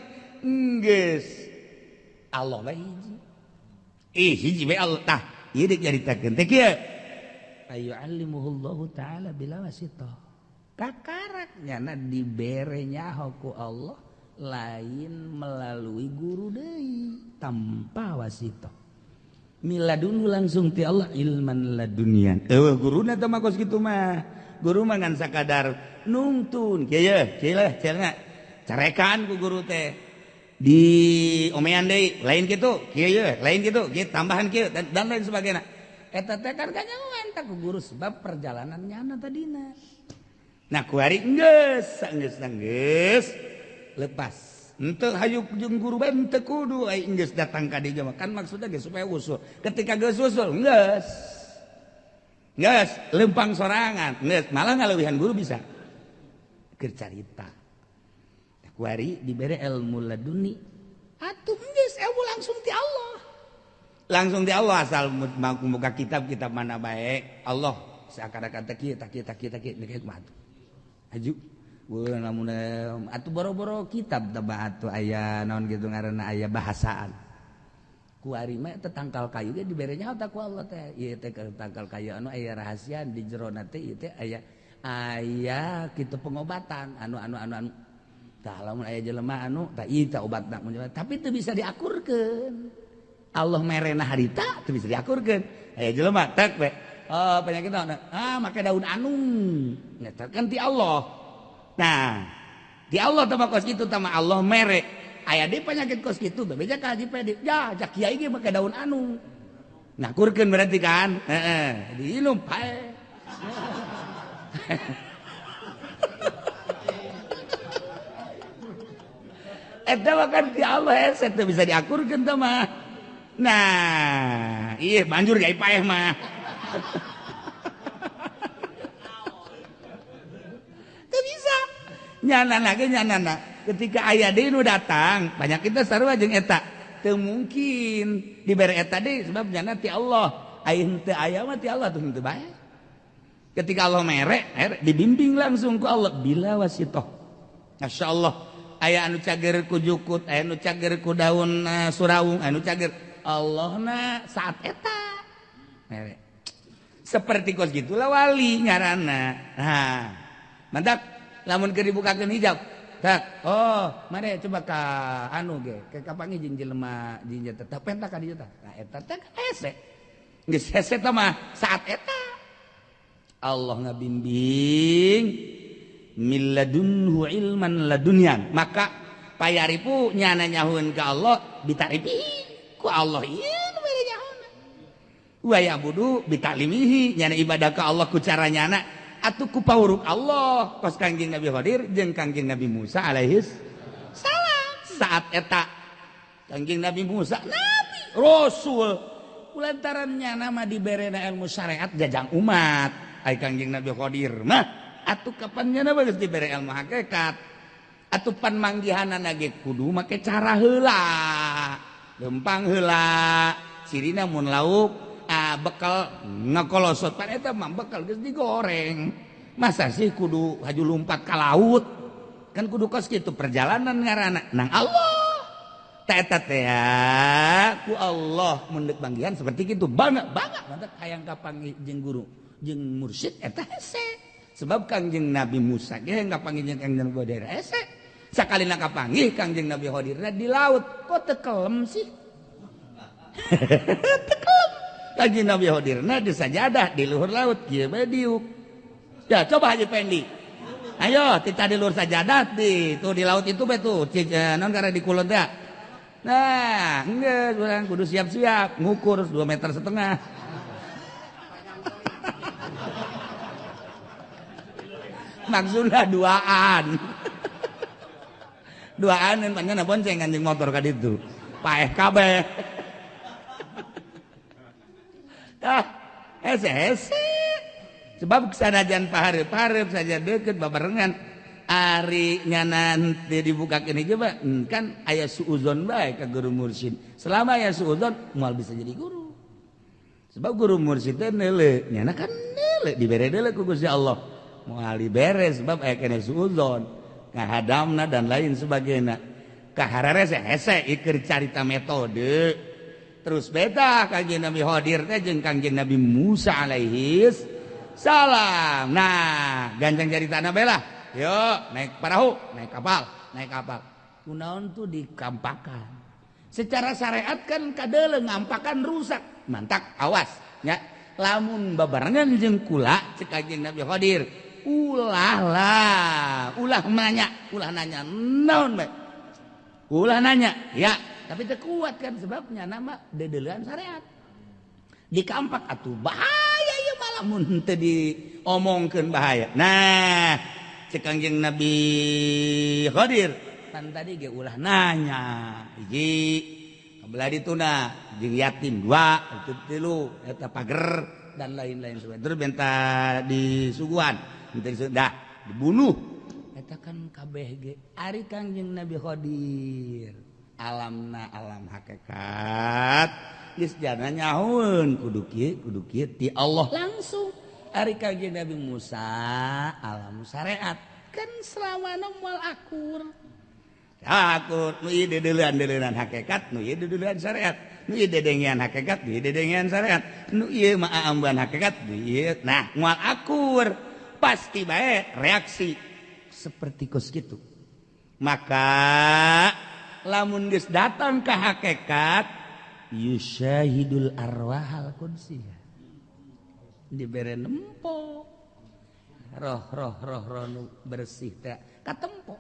[SPEAKER 1] geus Allah bae hiji. Ih hiji bae Allah tah. Ieu deuk nyaritakeun teh kieu. Ayyu'allimuhullahu ta'ala bila wasitah. Kakarak nyana dibere nyaho ku Allah lain melalui guru deui tanpa wasitah. Miladunhu langsung ti Allah ilman ladunian. Eueuh guruna teh mah kos kitu mah. Guru mah ngan sakadar nungtun kieu ye, kieu lah cenah. Carekan ku guru teh. Di omean deui lain kitu, kieu ye, lain kitu, kieu tambahan kieu dan lain sebagainya. Eta teh kan kanyahoan tah ku guru sebab perjalanan nyana tadina. Nah kuari geus, geus geus lepas. Henteu hayu jeung guru bae henteu kudu ai geus datang ka dieu mah kan maksudna geus supaya usul. Ketika geus usul geus. Geus lempang sorangan, geus malah ngaleuwihan guru bisa. Keur carita. Nah kuari dibere ilmu laduni atuh geus ilmu langsung ti Allah. Langsung ti Allah asal muka kitab-kitab mana bae Allah seakan-akan teh kieu tah kieu tah kieu tah kieu mah atuh. Aju lamun atuh boro-boro kitab teh atuh aya naon kitu ngaranna aya bahasaan. Ku ari mah teh tangkal kayu ge dibere nyaho tah ku Allah teh. Ieu teh tangkal kayu anu aya rahasia di jerona teh ieu teh aya aya kitu pengobatan anu anu anu anu. Tah lamun aya jelema anu tah ieu tah obatna tapi teu bisa diakurkeun. Allah merena harita teu bisa diakurkeun. Aya jelema tek we. Oh, penyakit naon? Ah, make daun anung. Nyata kan ti Allah. Nah, di Allah tah kos kitu tah Allah mere. Aya deui penyakit kos kitu bebeja ka Haji Pedi. Ya, jak kiai ge make daun anung. Ngakurkeun berarti kan? Heeh, diinum pae. Eta mah kan ti Allah hese teu bisa diakurkeun tah mah. Nah, ieu banjur ge paeh mah. Teu bisa. Nyana lagi nyana. Ketika aya deui nu datang, banyak kita sarua jeung eta. Teu mungkin dibere eta deui sebab nyana ti Allah. Aya henteu aya mah ti Allah tuh henteu bae. Ketika Allah mere, dibimbing langsung ku Allah bila wasitoh. Masyaallah, aya anu cager ku jukut, aya anu cager ku daun suraung, anu cager Allahna saat eta. Mere. Seperti kos gitulah wali ngaranna. Nah, mantap. Lamun keur dibukakeun hijab. Tak. Oh, mare coba ka anu ge, ke kapangi jeung jelema jeung tetep pentak ka dieu tah. Nah, eta teh hese. Geus hese tah mah saat eta. Allah ngabimbing milladunhu ilman ladunyan. Maka payaripu nyana nyahueun ka Allah bitaripi ku Allah ieu nu bere nyahona. Wa ya'budu bitalimihi nyana ibadah ka Allah ku cara nyana. Atuh ku pauruk Allah kos Kangjeng Nabi Khadir jeung Kangjeng Nabi Musa alaihis salam. Saat eta Kangjeng Nabi Musa nabi rasul kulantaran nyana mah diberena ilmu syariat jajang umat. Ai Kangjeng Nabi Khadir mah atuh kapan nyana geus dibere ilmu hakikat. Atuh pan manggihanana ge kudu make cara heula. Lempang heula cirina mun lauk bekal ngekolosot pan eta mah bekal geus digoreng. Masa sih kudu haju lumpat ka laut? Kan kudu kos kitu perjalanan ngaranna nang Allah. Ta eta teh ku Allah mun deuk manggihan seperti kitu bangga bangga mantak hayang kapanggih jeung guru jeung mursyid eta hese. Sebab Kangjeng Nabi Musa ge hayang kapanggih jeung Kangjeng Nabi Khadir hese. Sakalina kapanggih Kangjeng Nabi Khadirna di laut kok teu kelem sih? Teu kelem. Kanjeng Nabi Khadirna di sajadah di luhur laut kieu bae diuk. Ya coba Haji Pendi. Ayo kita di luhur sajadah di tuh di laut itu bae tuh non karena di kulon teh. Nah, geus urang kudu siap-siap ngukur 2,5 meter. Maksudna duaan. Duaan panjang bonceng anjing motor ka ditu. Paeh kabeh. Ah, hese-hese. Sebab sanajan pahareup-hareup saja deket babarengan ari nyana teu dibukakeun hiji mah kan aya suuzon bae ka guru mursyid. Selama aya suuzon moal bisa jadi guru. Sebab guru mursyid teh neuleuh, nyana kan neuleuh dibere deuleuh ku Gusti Allah. Moal dibere sebab aya keneh suuzon, ngahadamna dan lain sebagainya. Kahararese hese ieu carita metode. Terus beda Kangjeng Nabi Khadir teh jeung Kangjeng Nabi Musa alaihis salam. Nah, ganjang caritana bae lah. Yuk, naik parahu, naik kapal, naik kapal. Kunaon tuh dikampakan. Secara syariat kan kadeuleu ngampakan rusak. Mantak awas nya. Lamun babarengan jeung kula cek Kangjeng Nabi Khadir, ulah lah, ulah nanya naon bae. Ulah nanya, ya. Tapi teu kuat kan sebabnya nama dedeulean syariat. Dikampak atuh bahaya ieu malah mun teu diomongkeun bahaya. Nah, cek Kangjeng Nabi Khadir, pan tadi ge ulah nanya. Hiji, kabelah dituna jeung yatim dua, itu tilu, eta pager dan lain-lain sebagainya. Terus benta disuguhan, dah dibunuh. Eta kan kabeh ge ari Kangjeng Nabi Khadir. Alamna alam hakikat geus jana nyahoeun kudu kieu ti Allah langsung. Ari Kangjeng Nabi Musa alam syariat kan selawana moal akur. Akur nu ieu dedeulean-dedeulean hakikat, nu ieu dedeulean syariat, nu ieu dedengean hakikat, nu ieu dedengean syariat, nu ieu mah aamban hakikat, nu ieu nah moal akur pasti bae reaksi seperti kos kitu. Maka lamun geus datang ke hakikat yusyahidul arwahal qudsiyah dibere nempo roh roh roh roh nu bersih teh katempo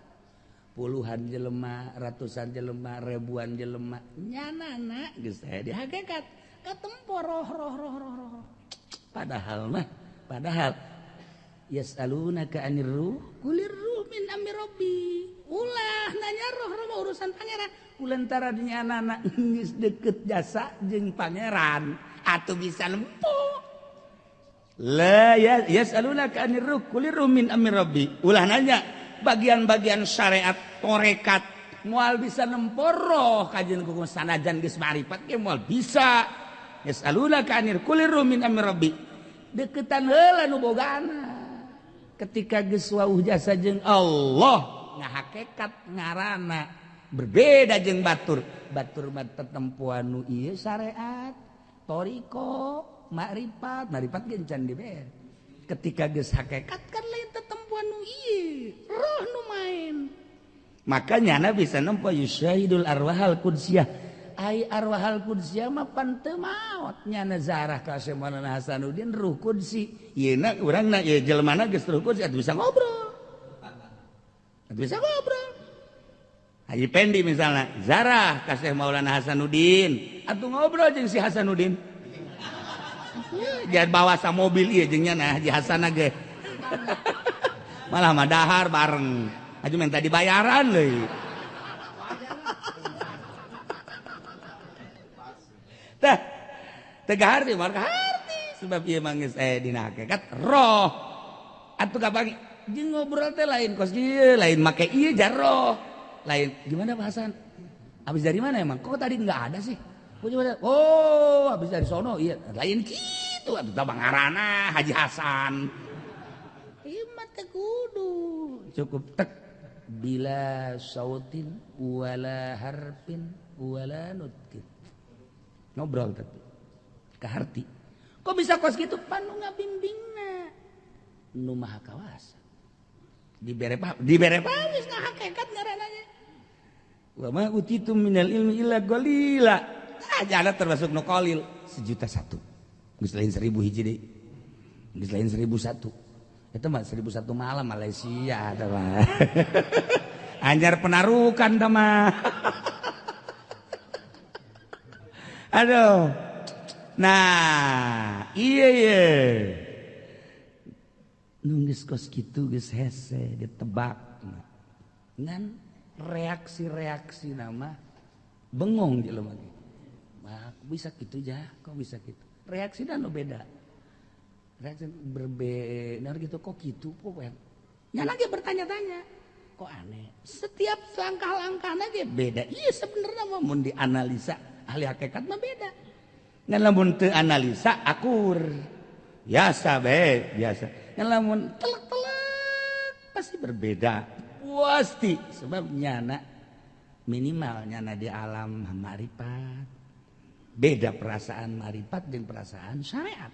[SPEAKER 1] puluhan jelema ratusan jelema ribuan jelema nyanana geus aya di hakikat katempo roh roh roh roh roh. Padahal mah padahal yasalunaka anir ruh kulir ruh min amri rabbi. Ulah nanya roh roh urusan pangeran. Kulantara nyanana geus deket jasa jeung pangeran atuh bisa nempo. La yasalunaka anir ruh kulir ruh min amri rabbi. Ulah nanya bagian-bagian syariat tarekat moal bisa nempo roh kajian kuku sanajan geus marifat ge moal bisa. Yasalunaka anir kulir ruh min amri rabbi. Deketan heula nu bogana. Ketika geus wauh jasa jeung Allah ngahakekat ngarana berbeda jeung batur. Batur mah tetempuan nu ieu syariat toriko makrifat, makrifat ge can dibere. Ketika geus hakikat kan lain tetempuan nu ieu roh nu main. Makanya nyana bisa nempo yusyahidul arwahal qudsiyah. Ai arwahal qudsiyah mah pan teu maot nyana zarah ka Maulana Hasanuddin ruh qudsi. Yeuna urangna ieu jelmana geus ruh qudsi atuh bisa ngobrol. Atuh bisa ngobrol. Haji Pendi misalnya zarah ka Syekh Maulana Hasanuddin atuh ngobrol jeung si Hasanuddin. Jangan bawa sa mobil ieu jeung nyana Haji Hasan ge. Malah mah dahar bareng. Aju minta dibayaran leuy. Tah teu kaharti mah kaharti sebab ieu mah geus aya dina hakikat roh. Atuh kapangi jeung ngobrol teh lain kos ieu, lain make ieu jarroh. Lain gimana Pak Hasan? Habis dari mana emang? Kok tadi enggak ada sih? Kok gimana? Oh, habis dari sono iya. Lain kitu atuh tah bangarana Haji Hasan. Ieu mah teh kudu cukup tek bila sautin wala harfin wala nutkin. Ngobrol tapi kaharti. Kok bisa kos kitu? Panu ngabimbingna. Nu Maha Kawasa. Dibere paham, dibere paham geus ngahakekat ngarananya. Wa ma utitum minal ilmi illa qalila. Ah, jana termasuk nu qalil 1.001. Geus lain 1000 hiji deui. Geus lain 1001. Eta mah 1001 malam Malaysia eta mah. Anjar penarukan tah mah. Aduh. Nah, iya iya. Nunggu kos kitu geus hese ditebak. Ngan reaksi-reaksi nama bengong jelema ge. Wah, bisa kitu ja, kok bisa kitu. Reaksina nu beda. Reaksi berbeda gitu kok kitu kok nyana ge bertanya-tanya. Kok aneh. Setiap langkah-langkahna ge beda. Iya sebenarnya mah mun dianalisa ahli hakikat mah beda. Ngan lamun teu analisa akur. Biasa bae, biasa. Ngan lamun telek-telek pasti berbeda. Pasti sebab nyana minimal nyana di alam marifat. Beda perasaan marifat jeung perasaan syariat.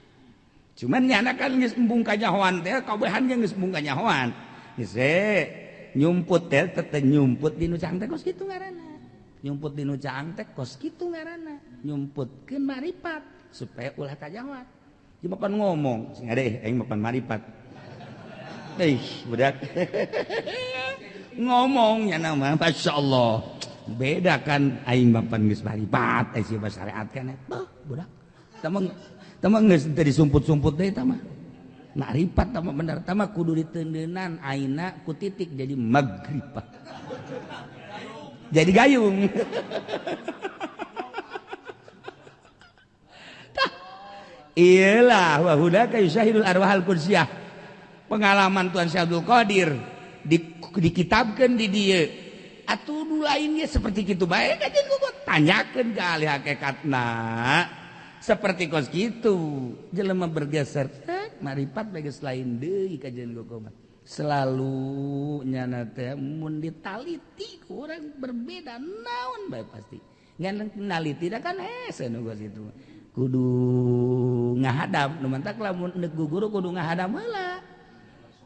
[SPEAKER 1] Cuman nyana kan geus embung kanyahoan teh, kabehan ge geus embung kanyahoan. Geus nyumput teh teh nyumput di nu caang teh kos kitu ngaranna. Nyumput di nu caang teh kos kitu ngaranna. Nyumputkeun marifat supaya ulah kanyahoan. Ieu mapan ngomong, sing ade aing mapan marifat. Ih, budak. Ngomongnya nama masyaallah. Beda kan aing mapan geus marifat, ai sia syariat kan. Beuh, budak. Tama geus teu disumput-sumput deui tah mah. Marifat tah mah bener, tah mah kudu diteundeunan aina ku titik jadi magrifat. Jadi gayung. Tah. Iyalah wa hudaka yusyahidul arwahal kursiyah. Pengalaman Tuan Syekh Abdul Qadir dikitabkeun di dieu. Atuh nu lainnya seperti kitu bae kajeun kudu tanyakeun ka ahli hakikatna. Seperti kos kitu jelema bergeser marifat bae geus lain deui kajeun kumaha. Selalu nyana teh mun ditaliti ku urang berbeda naon bae pasti. Ngan naliti da kan hese nu kos kitu. Kudu ngahadap nu mantak lamun neuk guru kudu ngahadap heula.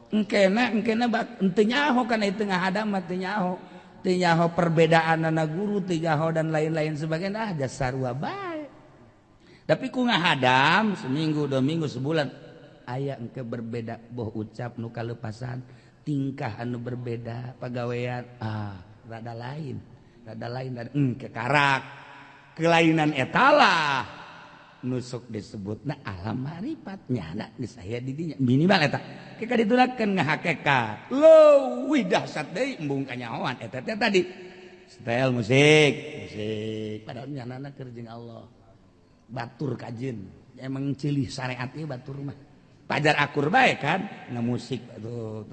[SPEAKER 1] Engkena engkena teu nyaho kana itu ngahadap mah teu nyaho. Teu nyaho perbedaanana guru, teu nyaho dan lain-lain sebagainya ah jasarua bae. Tapi ku ngahadam seminggu, 2 minggu, sebulan aya engke berbeda boh ucap nu kalepasan, tingkah anu berbeda, pagawean ah rada lain engke karak. Kelainan etalah nusuk disebutna alam marifat nyana geus aya di dinya minimal eta. Ke ditunakeun ngahakekat. Leuwih dahsyat deui embung kanyahoan eta teh tadi. Setel musik, musik padahal nyanana keur jeung Allah. Batur kajeun emang cilih syariat ieu batur mah. Pajar akur bae kan ngamusik tuh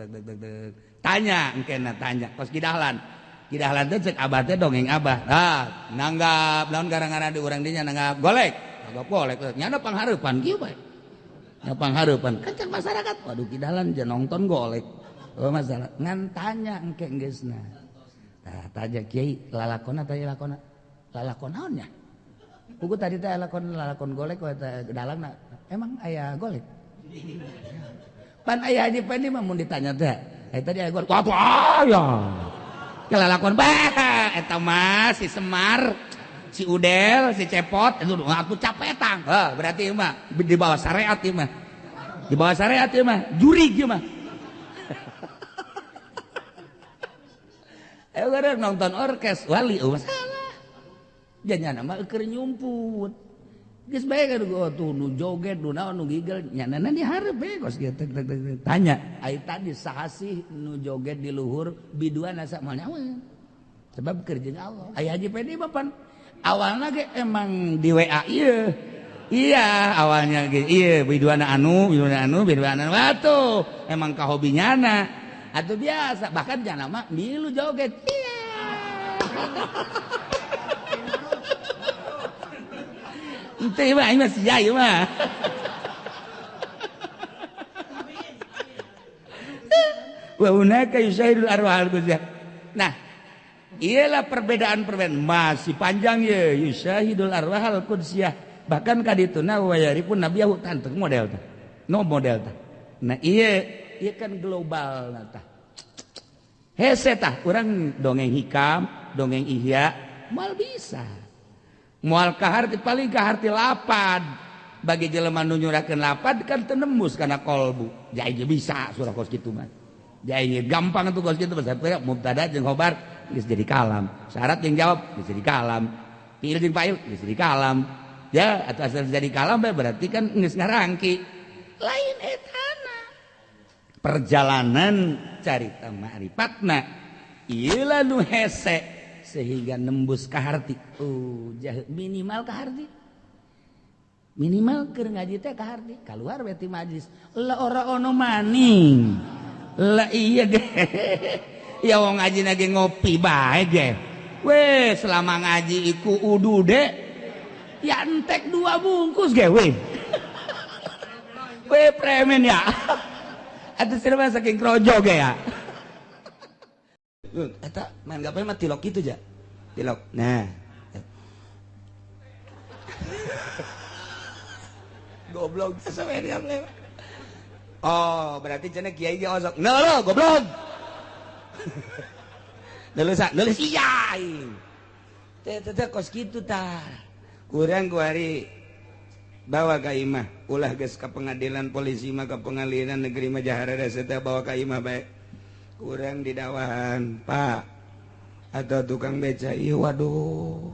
[SPEAKER 1] tanya engkena tanya kos kidahlan. Kidahlan teh cek abah teh dongeng abah. Nah, nanggap naon gara-gara di urang dinya nanggap golek. Nanggap golek nyana panghareupan kieu bae. Nya panghareupan kan cek masyarakat. Waduh kidahlan je nonton golek. Oh masalah ngan tanya engke geusna. Tah tanya kiai lalakona teh lalakona. Lalakon naon nya? Pugu tadi teh lalakon golek eta dalangna. Emang aya golek? Pan aya Haji Pendi mah mun ditanya teh. Tadi aya golek. Wah aya. Kelalakon bae eta mah si Semar, si Udel, si Cepot, itu aku capetang. Heh, berarti ieu mah di bawah syariat ieu mah. Di bawah syariat ieu mah, jurig ieu mah. Ayo gara nonton orkes wali eueuh salah. Janyana mah keur nyumput. Geus bae kan tuh nu joget nu naon nu gigel nyanana dihareup we kos kieu tanya ai tadi saha sih nu joget di luhur biduan asa moal nyawa sebab keur jeung Allah. Ai Haji Pedi bapan awalna ge emang di WA ieu. Iya awalnya ge ieu biduan anu biduan anu biduan anu atuh emang ka hobi nyana atuh biasa bahkan jana mah milu joget. Iya. Ente mah aing mah sia ieu mah. Wa hunaka yusyahidul arwah al-qudsiyah. Nah, iyalah perbedaan-perbedaan masih panjang ye yusyahidul arwah al-qudsiyah. Bahkan kadituna wa yarifun nabiyahu tanteng model tah. No model tah. Nah, ieu ieu kan global na tah. Hese tah urang dongeng hikam, dongeng ihya moal bisa. Moal kaharti paling kaharti lapad bagi jelema nu nyurahkeun lapad kan teu nembus kana kolbu. Jai bisa surah kos kitu mah. Jai gampang tuh kos kitu mah mubtada jeung khobar geus jadi kalam. Syarat jeung jawab geus jadi kalam. Fiil jeung fa'il geus jadi kalam. Ya atau asal jadi kalam berarti kan geus ngarangki. Lain etana. Perjalanan carita ma'rifatna ieu lah nu hese sehingga nembus ka harti. Oh, minimal ka harti. Minimal keur ngaji teh ka harti. Kaluar we ti majlis. Lah ora ono maning. Lah iya ge. Ya wong ngaji ge ngopi bae ge. Weh, selama ngaji iku udude ya entek 2 bungkus ge weh. Weh premen ya. Atuh sirah saking krojo ge ya. Eta main gapai mah tilok gitu ja. Tilok. Nah. Goblok sampe dia lewat. Oh, berarti cenah kiai ge osok. Nah lo goblok. Leuleuh sa, leuleuh sia aing. Teh teh kos kitu tah. Kurang ku hari bawa ka imah, ulah geus ka pengadilan polisi mah ka pengadilan negeri mah jaharada teh bawa ka imah bae. Kurang didawahan pak atau tukang beca iya waduh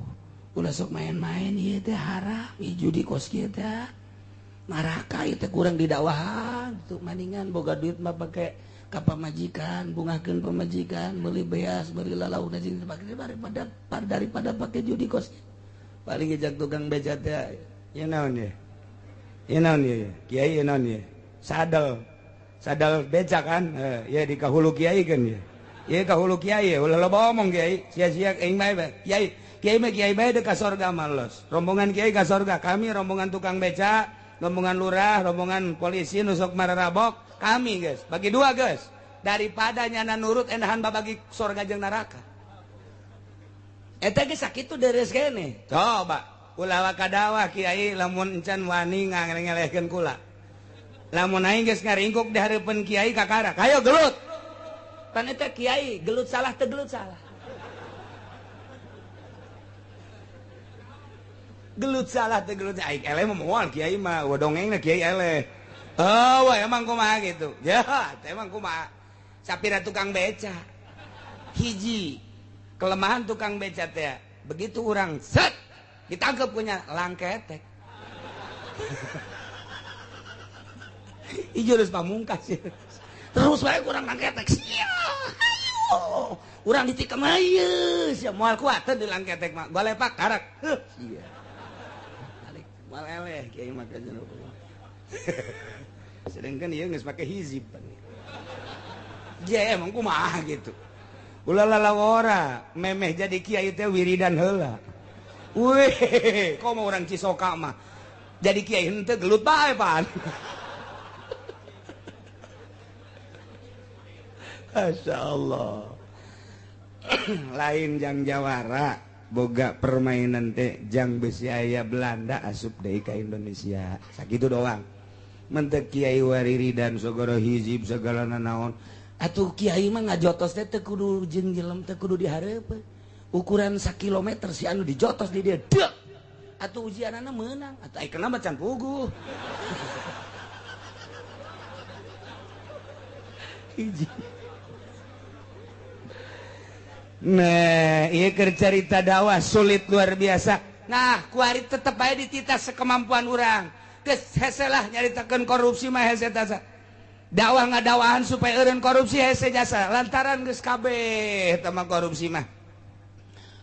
[SPEAKER 1] ulah sok main-main ieu teh haram ieu judi kos kieu teh neraka ieu teh kurang didawahan tuh maningan boga duit mah pake ka pamajikan bungahkeun pamajikan meuli beas meuli lalauna jeung dipake daripada pake judi kos paling ngejak tukang beca teh ieu naon ye ieu naon ye kiai ieu naon ye sadel sadal beca kan ya di kahulu kiai kan ya ya kahulu kiai ulah loba omong kiai sia-sia aing mah kiai kiai mah kiai bae ka sorga malos rombongan kiai ka sorga kami rombongan tukang beca rombongan lurah rombongan polisi nu sok mararabok kami guys bagi dua guys daripada nyana nurut endahan babagi sorga jeung neraka eta ge sakitu deres kene coba ulah wakadawah kiai lamun encan wani ngangelehkeun kula lamun aing geus ngaringkuk di hareupeun kiai kakara kayo gelut pan eta kiai gelut salah teu gelut salah gelut salah teu gelut aing eleh mah moal kiai mah dongengna kiai eleh oh wah emang kumaha gitu ya emang kumaha sapira tukang beca hiji kelemahan tukang beca teh begitu urang set ditangkep punya langketek ieu geus pamungkas terus bae kurang langketek sia ayo urang ditikam ieu sia moal kuat teh di langketek mah golepak karak heuh sia balik moal eleh kiai mah ka jero sedangkan ieu geus make hizib dia emang kumaha gitu ulah lalawora memeh jadi kiai teh wiridan heula weh komo urang Cisoka mah jadi kiai henteu gelut bae pan. Masya Allah. Lain jang jawara boga permainan teh jang besi aya Belanda asup deui ka Indonesia sakitu doang mentek kiai wariridan sogoro hizib segala nanaon atuh kiai mah ngajotos teh teu kudu jeung jelem teu kudu dihareupeun ukuran sakilometer si anu dijotos di dia deuk atuh ujianana meunang atuh ai kenapa can puguh hiji. Nah, ieu keur carita dakwah sulit luar biasa. Nah kuari tetep bae dititah sekemampuan urang. Geus hese lah nyaritakeun korupsi mah hese tasa. Dakwah ngadakwahan supaya eureun korupsi hese jasa lantaran geus kabeh eta mah korupsi mah.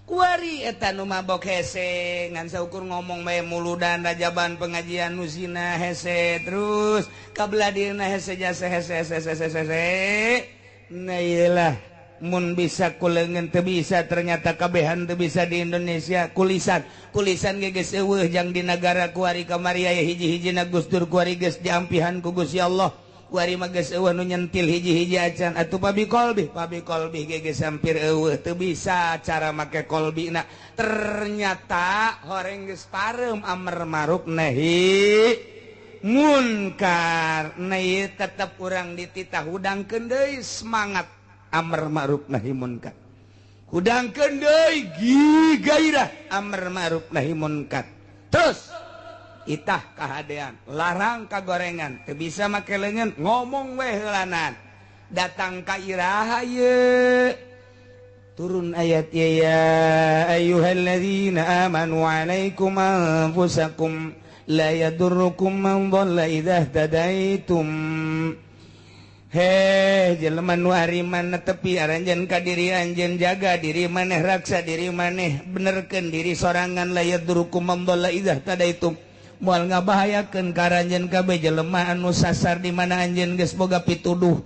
[SPEAKER 1] Kuari eta nu mabok hese ngan saukur ngomong bae muludan rajaban pengajian nu zina hese terus kabelah dieuna hese jasa hese hese hese hese. Nah iyalah mun bisa kulengan teu bisa ternyata kabehan teu bisa di Indonesia kulisan kulisan ge geus eueuh jang di nagara kuari kamari aya hiji-hijina Gus Dur kuari geus diampihan ku Gusti Allah kuari mah geus eueuh nu nyentil hiji-hiji acan atuh pabi kolbi ge geus hampir eueuh teu bisa cara make kolbina ternyata horeng geus pareum amar ma'ruf nahi munkar. Nah ieu tetep urang dititah hudangkeun deui semangat amar ma'ruf nahi munkar hudangkeun deui gairah amar ma'ruf nahi munkar terus itah kahadean larang kagorengan teu bisa make leungeun ngomong we heulanan datang ka iraha ye turun ayat ya ayyuhalladzina amanu alaikum anfusakum la yadurrukum man dhalla idza ihtadaitum. Heh jelema nu ariman tepi aranjeun ka diri anjeun jaga diri maneh raksa diri maneh benerkeun diri sorangan la yadurrukum man dhalla idza ihtadaitum moal ngabahayakeun ka aranjeun kabeh jelema anu sasar di mana anjeun geus boga pituduh.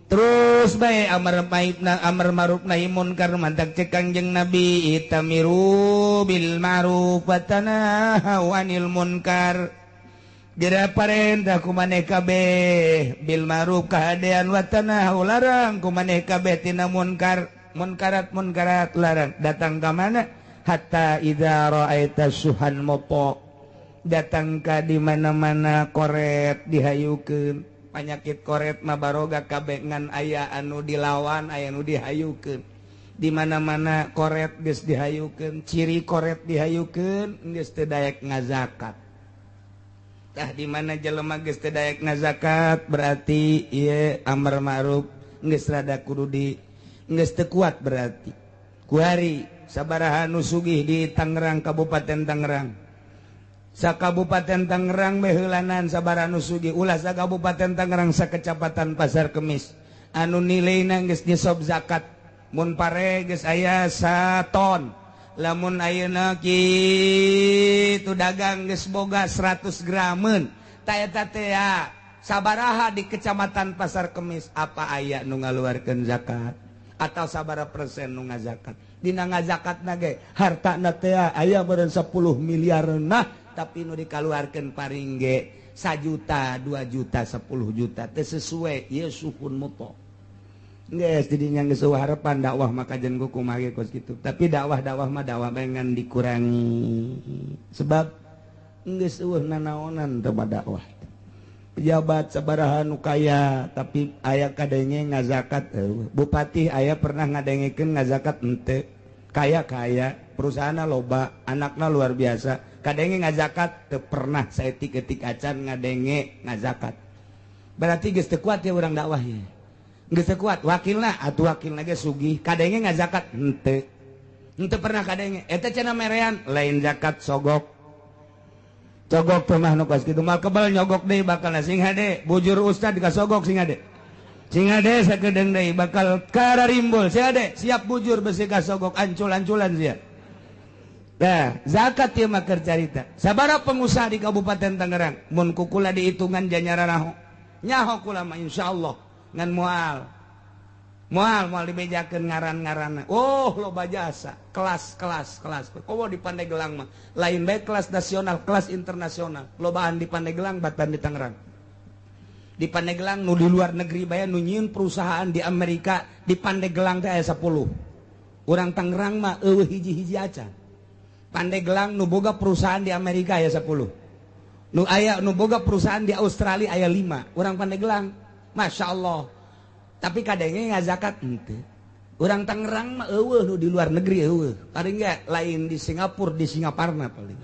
[SPEAKER 1] Terus bae amar amar ma'ruf nahi munkar mantak cek Kangjeng Nabi itamiru bil ma'ruf wa tanahau anil munkar. Geura parentah ku maneh kabeh bil ma'ruf kahadean wa tanahau larang ku maneh kabeh tina munkar munkarat munkarat larang datang ka mana hatta idza ra'aita suhan mopo datang ka di mana-mana koret dihayukeun panyakit koret mah baroga kabeh ngan aya anu dilawan aya nu dihayukeun di mana-mana koret geus dihayukeun ciri koret dihayukeun geus teu daek ngazakat. Tah di mana jelema geus teu daek ngazakat berarti ieu amar ma'ruf geus rada kudu di geus teu kuat berarti. Kuari sabaraha nu sugih di Tangerang Kabupaten Tangerang. Sakabupaten Tangerang beheulanan sabaraha nu sugih ulah sakabupaten Tangerang sakecamatan Pasar Kemis anu nilaina geus nisab zakat mun pare geus aya saton lamun ayeuna kitu dagang geus boga 100 grameun ta eta teh sabaraha di kecamatan Pasar Kemis apa aya nu ngaluarkeun zakat atau sabaraha persen nu ngazakat dina ngazakatna ge hartana teh aya meureun 10 miliar nah tapi nu dikaluarkeun paring ge 1 juta 2 juta 10 juta teu sesuai ieu suhun muto. Geus didinya geus eueuh harepan dakwah maka jeung kumaha ge kos kitu. Tapi dakwah-dakwah mah dakwah bae ngan dikurangi. Sebab geus eueuh nanaonan teh dakwah. Pejabat sabaraha nu kaya tapi aya kadenge ngazakat eueuh. Bupati aya pernah ngadengekeun ngazakat henteu. Kaya-kaya perusahaanna loba, anakna luar biasa. Kadenge ngazakat teu pernah saeutik-eutik acan ngadenge ngazakat. Berarti geus teu kuat ya urang dakwah ye. Geus teu kuat wakilna atuh wakilna ge sugih kadenge ngazakat henteu. Henteu pernah kadenge eta cenah merean lain zakat sogok. Sogok teh mah nu kos kitu mal kebal nyogok deui bakal sing hade bujur ustad kasogok sing hade. Sing hade sakedeung deui bakal kararimbul sing hade siap bujur besi kasogok ancul-anculan sia. Nah, zakat ieu mah keur carita. Sabaraha pengusaha di Kabupaten Tangerang mun ku kula dihitungan janyaranaho. Nyaho kula mah insyaallah ngan moal moal moal dibejakeun ngaran-ngaranna. Oh loba jasa kelas kelas kelas komo di Pandeglang mah lain bae kelas nasional kelas internasional lobaan di Pandeglang batan di Tangerang. Di Pandeglang nu di luar negeri bae nu nyieun perusahaan di Amerika di Pandeglang teh aya 10. Urang Tangerang mah eueuh hiji-hiji acan. Pandeglang nu boga perusahaan di Amerika aya 10. Nu aya nu boga perusahaan di Australia aya 5. Urang Pandeglang Masya Allah. Tapi kadangnya ngazakat henteu. Urang Tangerang mah eueuh nu di luar negeri eueuh. Paling ge lain di Singapura, di Singaparna paling.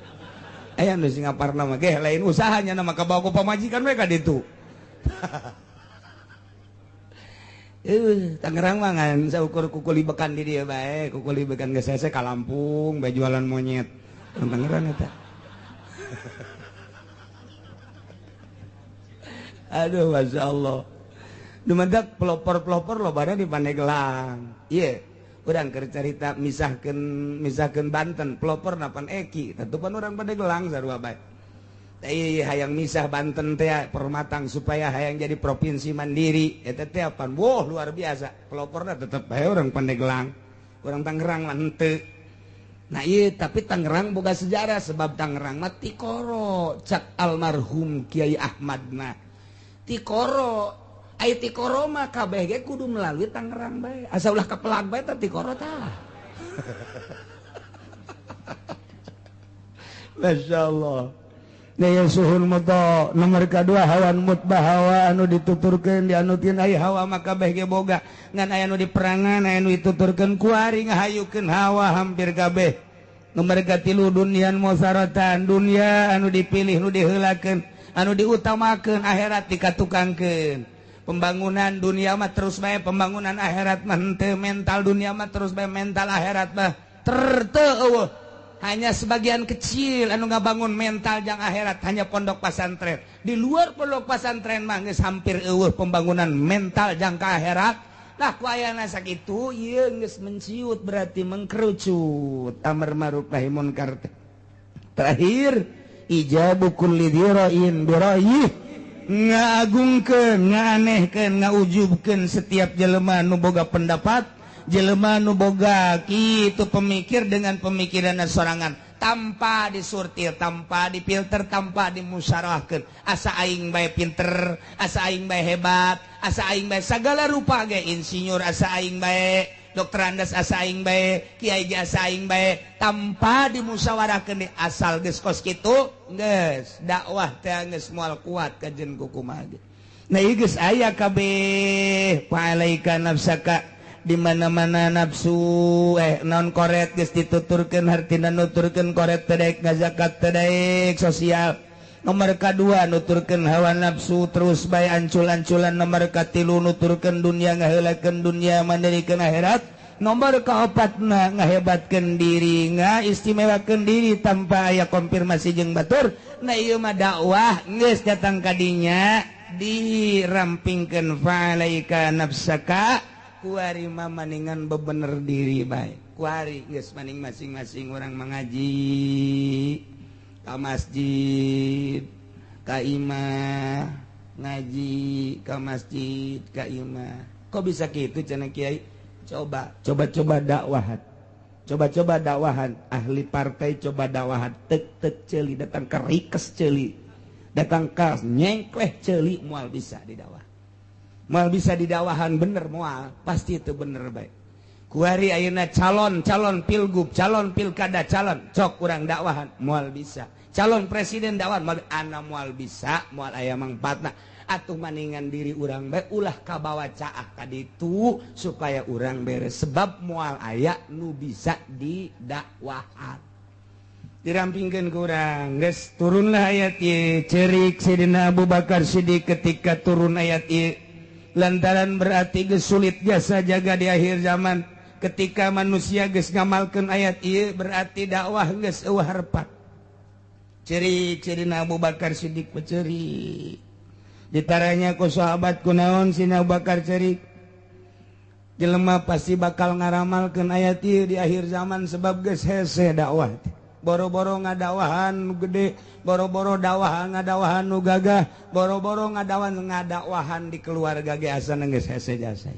[SPEAKER 1] Aya nu Singaparna mah ge lain usahanya nama kabawa ku pamajikan we ka ditu. Tangerang mah ngan saukur kukuli bekan di dieu bae, kukuli bekan geus hese ka Lampung bae jualan monyet. Orang Tangerang eta. Aduh, masya Allah. Dumadak pelopor-pelopor lobana di Pandeglang. Iya, urang keur carita misahkeun Banten, pelopor napan Eki, tentu pan urang Pandeglang sarua bae. Teh hayang misah Banten teh permatang supaya hayang jadi provinsi mandiri, eta teh pan wah luar biasa. Peloporna tetep bae urang Pandeglang, urang Tangerang mah henteu. Nah iya, tapi Tangerang boga sejarah sebab Tangerang mah tikoro cak almarhum Kiai Ahmad mah. Tikoro ai tikoro mah kabeh ge kudu melalui Tangerang bae. Asa ulah kepelag bae tah tikoro tah. Masya Allah. Nah ya suhun moto nomor kedua hawan mutbah hawa anu dituturkeun dianutin ai hawa mah kabeh ge boga ngan aya nu diperangan aya nu dituturkeun kuari ngahayukeun hawa hampir kabeh. Nomor katilu dunian musaratan dunia anu dipilih nu diheulakeun anu diutamakeun akhirat dikatukangkeun. Pembangunan dunia mah terus bae pembangunan akhirat mah henteu, mental dunia mah terus bae mental akhirat mah teu eueuh. Hanya sebagian kecil anu ngabangun mental jang akhirat hanya pondok pesantren. Di luar pondok pesantren mah geus hampir eueuh pembangunan mental jang ka akhirat. Nah ku ayana sakitu ieu geus menciut berarti mengkerucut amar ma'ruf nahi munkar teh. Terakhir ijabu kulli dzira'in bira'yih, ngagungkeun, nganehkeun, ngaujubkeun setiap jelema nu boga pendapat, jelema nu boga kitu pemikir dengan pemikiran sorangan tanpa disortir, tanpa difilter, tanpa dimusyawarahkeun. Asa aing bae pinter, asa aing bae hebat, asa aing bae sagala rupa ge insinyur, asa aing bae dokter andas, asa aing bae kiai ge asa aing bae, tanpa dimusyawarahkeun asal geus kos kitu geus dakwah teh geus moal kuat kajen kukumaha ge. Nah ieu geus aya kabeh fa'alaika nafsaka di mana-mana nafsu non koret geus dituturkeun hartina nuturkeun koret teh daek ngazakat teh daek sosial. Nomor kadua nuturkeun hawa nafsu terus bae ancul-anculan. Nomor katilu nuturkeun dunia ngaheulakeun dunia mandirikeun akhirat. Nomor kaopatna ngahebatkeun diri ngaistimewakeun diri tanpa aya konfirmasi jeung batur. Nah ieu mah dakwah geus datang ka dinya dirampingkeun fa'alaika nafsaka kuari mah maningan bebener diri bae. Kuari geus maning masing-masing orang mengaji ka masjid ka imah, ngaji ka masjid ka imah. Kok bisa kitu cenah kiai? Coba coba-coba dakwahan. Coba-coba dakwahan ahli partai, coba dakwahan tek-tek ceuli datang ke rikes ceuli. Datang ka nyengkleh ceuli moal bisa didakwah. Moal bisa didakwahan bener moal, pasti itu bener baik. Kuari ayeuna calon pilgub, calon pilkada, calon cok kurang dakwahan moal bisa. Calon presiden dakwahan moal ana moal bisa, moal aya mangfaatna. Atuh maningan diri urang bae ulah kabawa caah ka ditu supaya urang beres sebab moal aya nu bisa didakwahan. Dirampingkeun ku urang geus turunlah ayat ieu cerik Sidina Abu Bakar Siddiq ketika turun ayat ieu. Lantaran berarti geus sulit jasa jaga di akhir zaman ketika manusia geus ngamalkeun ayat ieu berarti dakwah geus eueuh harepan. Ciri-cirina Abu Bakar Siddiq pecerik. Ditaranya ku sahabat kunaon Sina Abu Bakar cerik. Jelema pasti bakal ngaramalkeun ayat ieu di akhir zaman sebab geus hese dakwah. Boro-boro ngadakwahan nu gede, boro-boro dakwahan ngadakwahan nu gagah, boro-boro ngadakwahan di keluarga ge asana geus hese jasa.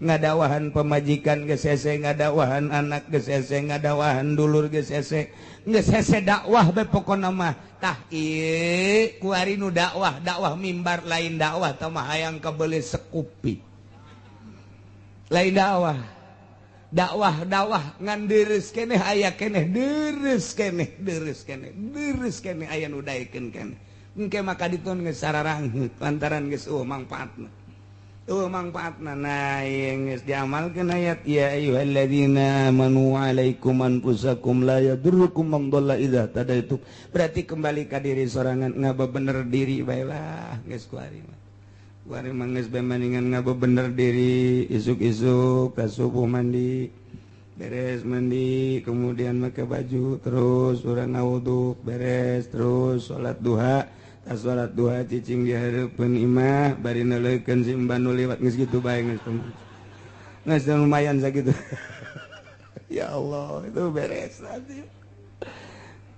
[SPEAKER 1] Ngadakwahan pemajikan geus hese, ngadakwahan anak geus hese, ngadakwahan dulur geus hese, geus hese dakwah bae pokona mah. Tah ieu kuari nu dakwah, dakwah mimbar lain dakwah tah mah hayang kabeuli sekupi. Lain dakwah. Dakwah-dakwah ngan deres keneh aya keneh deres keneh deres keneh deres keneh aya nu daekeun keneh. Engke maka ditun geus sararangheut lantaran geus eueuh mangfaatna. Eueuh mangfaatna. Nah ieu geus diamalkeun ayat ya ayyuhalladzina amanu alaikum anfusakum la yadurrukum man dhalla idza tadaitum. Berarti kembali ka diri sorangan ngabebener diri bae lah geus kuari mah. Kuari mah geus bae maningan ngabebener diri isuk-isuk ka subuh mandi
[SPEAKER 2] Beres mandi kemudian make baju terus urang ngawudu beres terus salat duha. Tas salat duha cicing di hareupeun imah bari neuleukeun simban nu liwat geus kitu bae geus geus lumayan sakitu. Ya Allah, itu beres nanti.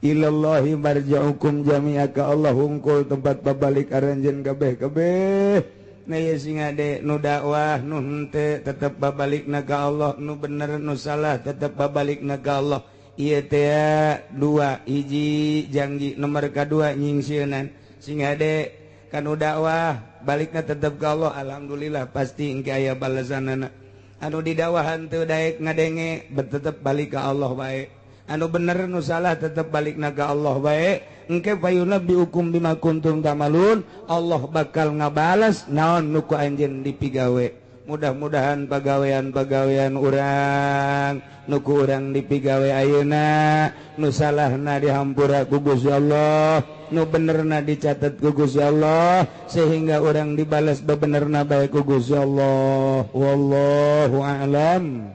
[SPEAKER 2] Ilallahi marja'ukum jami'a, ka Allah hungkul tempat babalik aranjeun kabeh-kabeh. Nah ieu sing ade nu dakwah nu henteu tetep babalikna ka Allah, nu bener nu salah tetep babalikna ka Allah. Ieu teh dua hiji janji nomor kadua nyingsieunan sing ade kanu dakwah balikna tetep ka Allah, alhamdulillah pasti engke aya balasanana. Anu didakwahan teu daek ngadenge tetep balik ka Allah bae. Anu bener nu salah tetep balikna ka Allah bae. Engke fayunabbiukum bima kuntum tamalun, Allah bakal ngabales naon nu ku anjeun dipigawe. Mudah-mudahan pagawean-pagawean urang nu ku urang dipigawe ayeuna nu salahna dihampura ku Gusti Allah, nu benerna dicatat ku Gusti Allah, sehingga urang dibales bebenerna bae ku Gusti Allah. Wallahu a'lam.